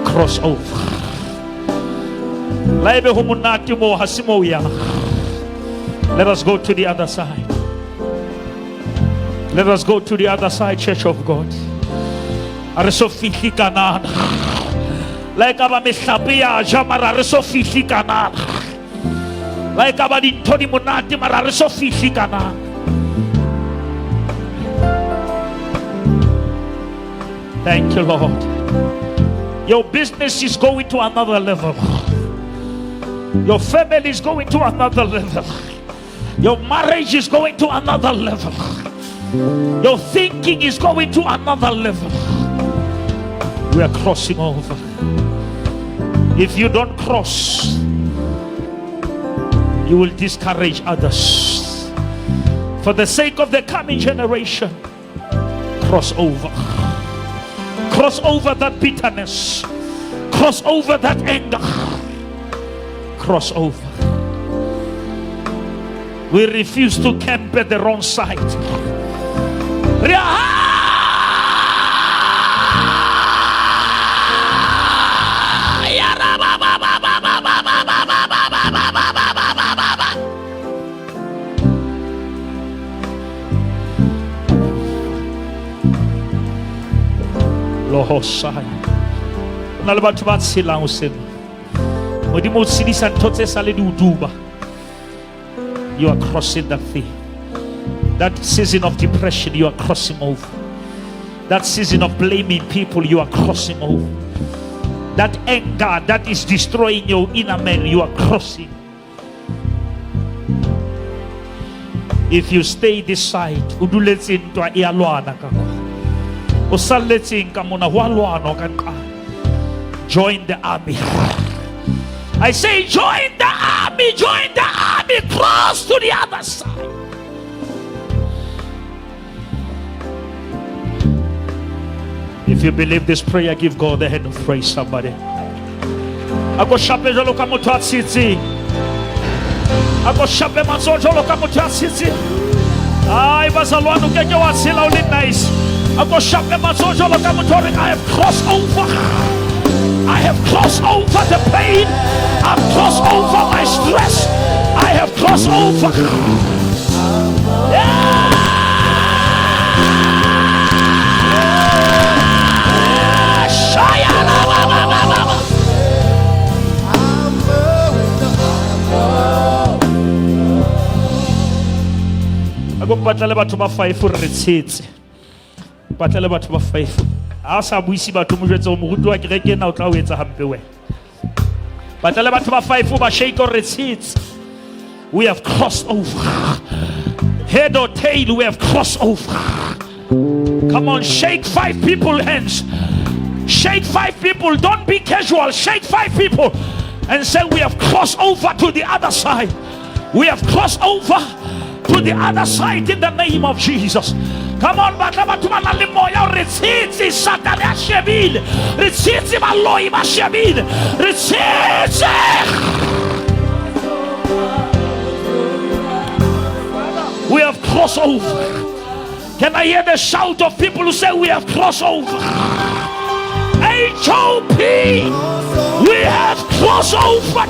Cross over. Let us go to the other side. Let us go to the other side, Church of God. A re so fihle Kanana. La e ka ba mehlape ya ja mara re so fihle Kanana. La e ka ba dintho di monate mara re so fihle Kanana. Thank you, Lord. Your business is going to another level. Your family is going to another level. Your marriage is going to another level. Your thinking is going to another level. We are crossing over. If you don't cross, you will discourage others. For the sake of the coming generation, cross over. Cross over that bitterness. Cross over that anger. Cross over. We refuse to camp at the wrong side. Ho na le batho ba tshelang ho sena. Modimo o tshedisa ntho tse sa le di o duba. You are crossing that thing. That season of depression, you are crossing over. That season of blaming people, you are crossing over. That anger that is destroying your inner man, you are crossing. If you stay this side, o duletse ntwa e a lwana ka kwa. O salletseng ka mona, ho a lwanwa ka nqa. Join the army. I say join the army, join the army, cross to the other side. If you believe this prayer, give God a hand of praise, somebody. Ako shape jwalo ka motho a tshetseng. Ako shape matsoho jwalo ka motho a tshetseng. Ai, bazalwane, o keke wa tshela o le nice. Ako shape matsoho jwalo ka motho o reng, I have crossed over. I have crossed over the pain. I've crossed over my stress. I have crossed over. Yeah. Ako mpatlele batho ba 5 re tshetse. Mpatlele batho ba 5. Ha o sa buise batho mo jwetse hore moruti wa kereke ena o tla o etsa hampe wena. Batlele batho ba 5 ba shake hore re tshetse. We have crossed over. Head or tail, we have crossed over. Come on, shake 5 people hands. Shake 5 people. Don't be casual. Shake 5 people and say we have crossed over to the other side. We have crossed over to the other side in the name of Jesus. Come on, batla batho ba nang le moya re tshetse Satane a shebile. Re tshetse baloi ba shebile. Re tshetse. We have crossed over. Can I hear the shout of people who say we have crossed over? H-O-P, we have crossed over.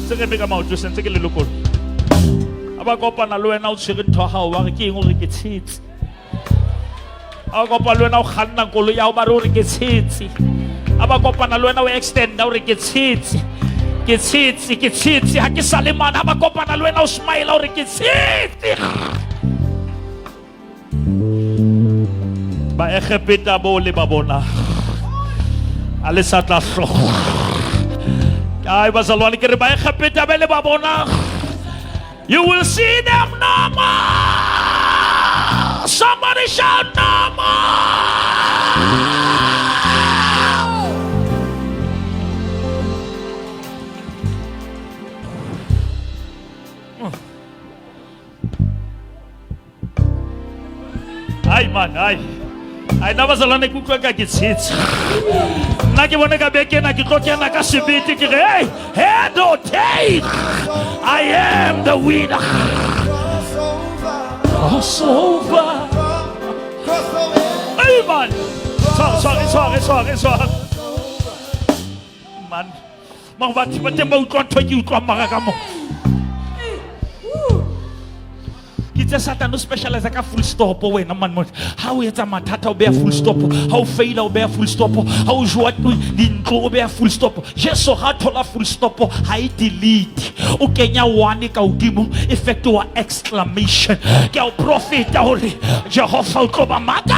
Tse re ka maoto sentse ke le lokolo. A ba kopana le wena o tshwere ntho ya hao ba re ke eng o re ke tshetse. A ba kopana le wena o kganna koloi ya hao ba re o re ke tshetse. A ba kopana le wena o extenda o re ke tshetse. Ke tshetse, ke tshetse ha ke sa le mane. A ba kopana le wena o smile o re ke tshetse. Ba Egepeta bo le ba bona. A le sa tla hlogo. Ai bazalwane ke re ba Egepeta ba le ba bona. You will see them no more. Somebody shout no more. Man, ai. Ai, nna bazalwane ke utlwa ka ke tshetse. Nna ke bone ka beke ena ke tlo kena ka sebete ke re, hey, head or tail, I am the winner. Cross over. Hey man. Tshware, tshware, tshware, tshware, tshware. Man. Mang batho ba teng ba utlwa ntho e ke utlwang mara ka mo. Ke itse Satan o specialize ka full stop wena man mo. Ha o etsa mathata o beha full stop, ha o faila o beha full stop, ha o jowa dintlo o beha full stop. Jesu ha thola full stop ha e delete. O kenya one ka hodimo e fetoha exclamation. Ke a o profeta hore Jehova o tlo ba makatsa.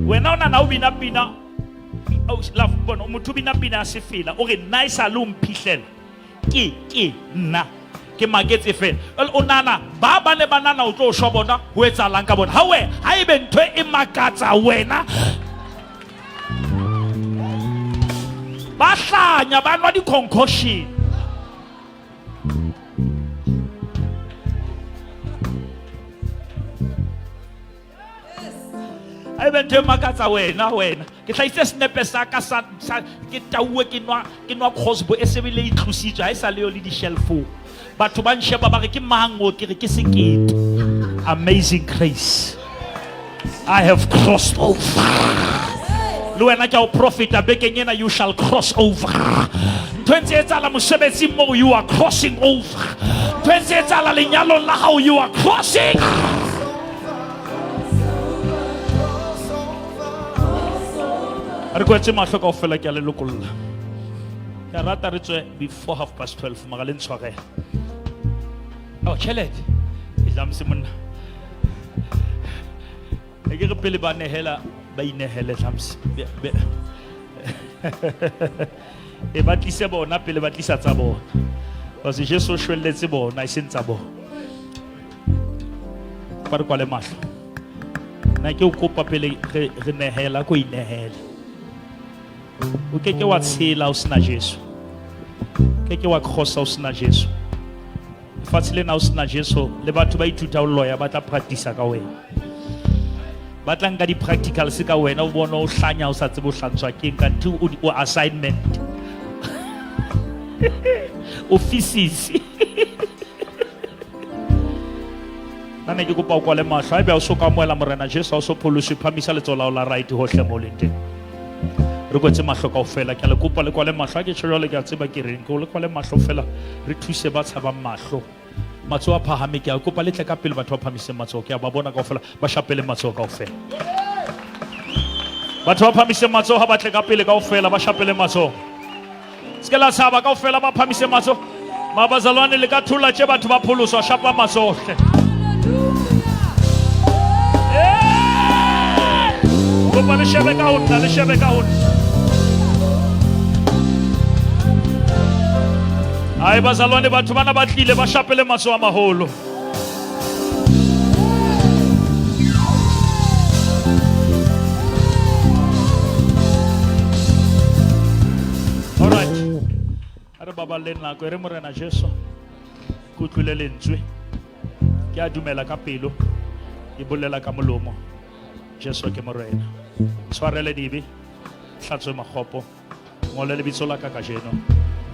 Wena o nana o bina pina, o la bona motho o bina pina ya sefela, o re nna e sa le o mphihlela. Ke nna ke maketse fela. Jwale o nana ba ba ne ba nana o tlo shwa bona ho etsahalang ka bona. Ha we ha ebe ntho e makatsa wena, ba hlanya ba nwa di-concoction. Ha ebe ntho e makatsa wena, wena. Ke hlahisitse senepe sa ka sa, sa, ke tauwe ke nwa, ke nwa Cosbo e sebele e tlositswe, ha e sa le yo le di-shelf-ong. Batho ba nsheba ba re ke mang o, ke re ke sekete. Amazing grace. I have crossed over. Le wena ke a o profeta bekeng ena, you shall cross over. Ntho e ntse e etsahala mosebetsing moo, you are crossing over. Ntho e ntse e etsahala lenyalong la hao, you are crossing. Re kwetse mahlo kaofela, ke a le lokolla. Ke a rata re tswe before 12:30, mara le ntshwarele. Oh, tjhelete. E tlamse monna. E ke re pele ba nehela, ba inehele tlamse. Be, be. E ba tlise bona pele ba tlisa tsa bona. Because Jesu o shwelletse bona, e seng tsa bona. Fa re kwale mahlo. Nna ke o kopa pele re nehela, ko inehele. O ke ke wa tshela o sena Jesu. O ke ke wa crossa o sena Jesu. Lefatshe lena o sena Jesu, le batho ba ithuta ho loya ba tla practice ka wena. Ba tla nka di-practicals ka wena, o bone o hlanya o sa tsebe o hlantswa ke eng, kanthe o assignment. O physics. Nna ne ke kopa o kwale mahlo. Haebe ha o so ka amohela Morena Jesu, ha o so pholoswe, phamisa letsoho la hao la right hohle moo leng teng. Re kwetse mahlo kaofela. Ke a le kopa le kwale mahlo. Ha ke tjho jwale ke a tseba ke reng. Ke o le kwale mahlo fela, re thuse ba tshabang mahlo. Matsoho a phahame, ke a kopa le tle ka pele batho ba phahamiseng matsoho. Ke a ba bona kaofela, ba shapele matsoho kaofela. Batho ba phahamiseng matsoho ha ba tle ka pele kaofela, ba shapele matsoho. Se ke la tshaba kaofela, ba phahamiseng matsoho. Mabazalwane le ka thola tje batho ba pholoswa, shapa matsoho hle. Kopa le shebe ka ho nna, le shebe ka ho nna. Ai bazalwane, batho bana ba tlile, ba shapele matsoho a maholo. All right. A re baballe nako, e re Morena Jesu, ke utlwile lentswe. Ke a dumela ka pelo, ke bolela ka molomo. Jesu ke Morena. Tshwarele dibe, hlatswe makgopo, ngole lebitso la ka kajeno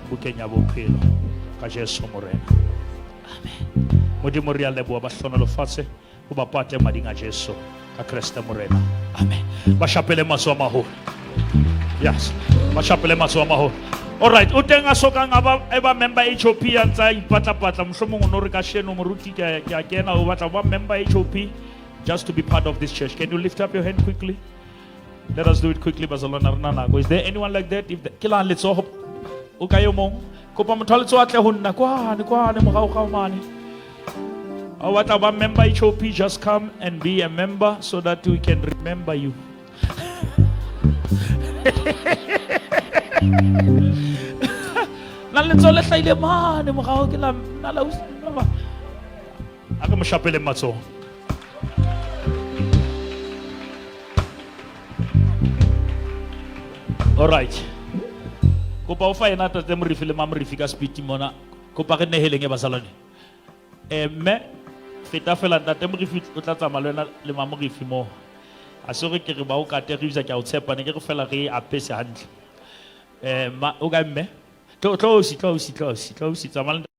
bukeng ya bophelo ka Jesu Morena. Amen. Modimo re a leboha, ba hlohonolofatse, o ba pate mading a Jesu ka Kreste Morena. Amen. Ba shapele matsoho a maholo. Yes. Ba shapele matsoho a maholo. All right, o teng a sokang a ba e ba member HOP ya ntsa ipatla-patla, mohlomong o no re ka sheno moruti ke a kena, o batla ho ba member HOP just to be part of this church. Can you lift up your hand quickly? Let us do it quickly, bazalwane, re na nako. Is there anyone like that? If the, ke la letsoho, o ka yo mong? Kopa motho a letsoho a tle ho nna, kwane, kwane, morao kao mane. O batla ho ba member HOP, just come and be a member so that we can remember you. Na letsoho le hlahile mane morao, ke la, na la us-, na ba. A re mo shapeleng matsoho. All right. Kopa o fa yena tate Morifi le Mamorifi ka speed mona. Kopa re neheleng e bazalwane. Eh mme feta fela ntate Morifi o tla tsamaya le wena le Mamorifi mo. A se re ke re ba o kate re bisa ke a o tshepa ne ke re fela re apese hantle. Eh ma o kae mme? Tlo tlo ausi, tlo ausi, tlo ausi, tlo ausi tsamaya le.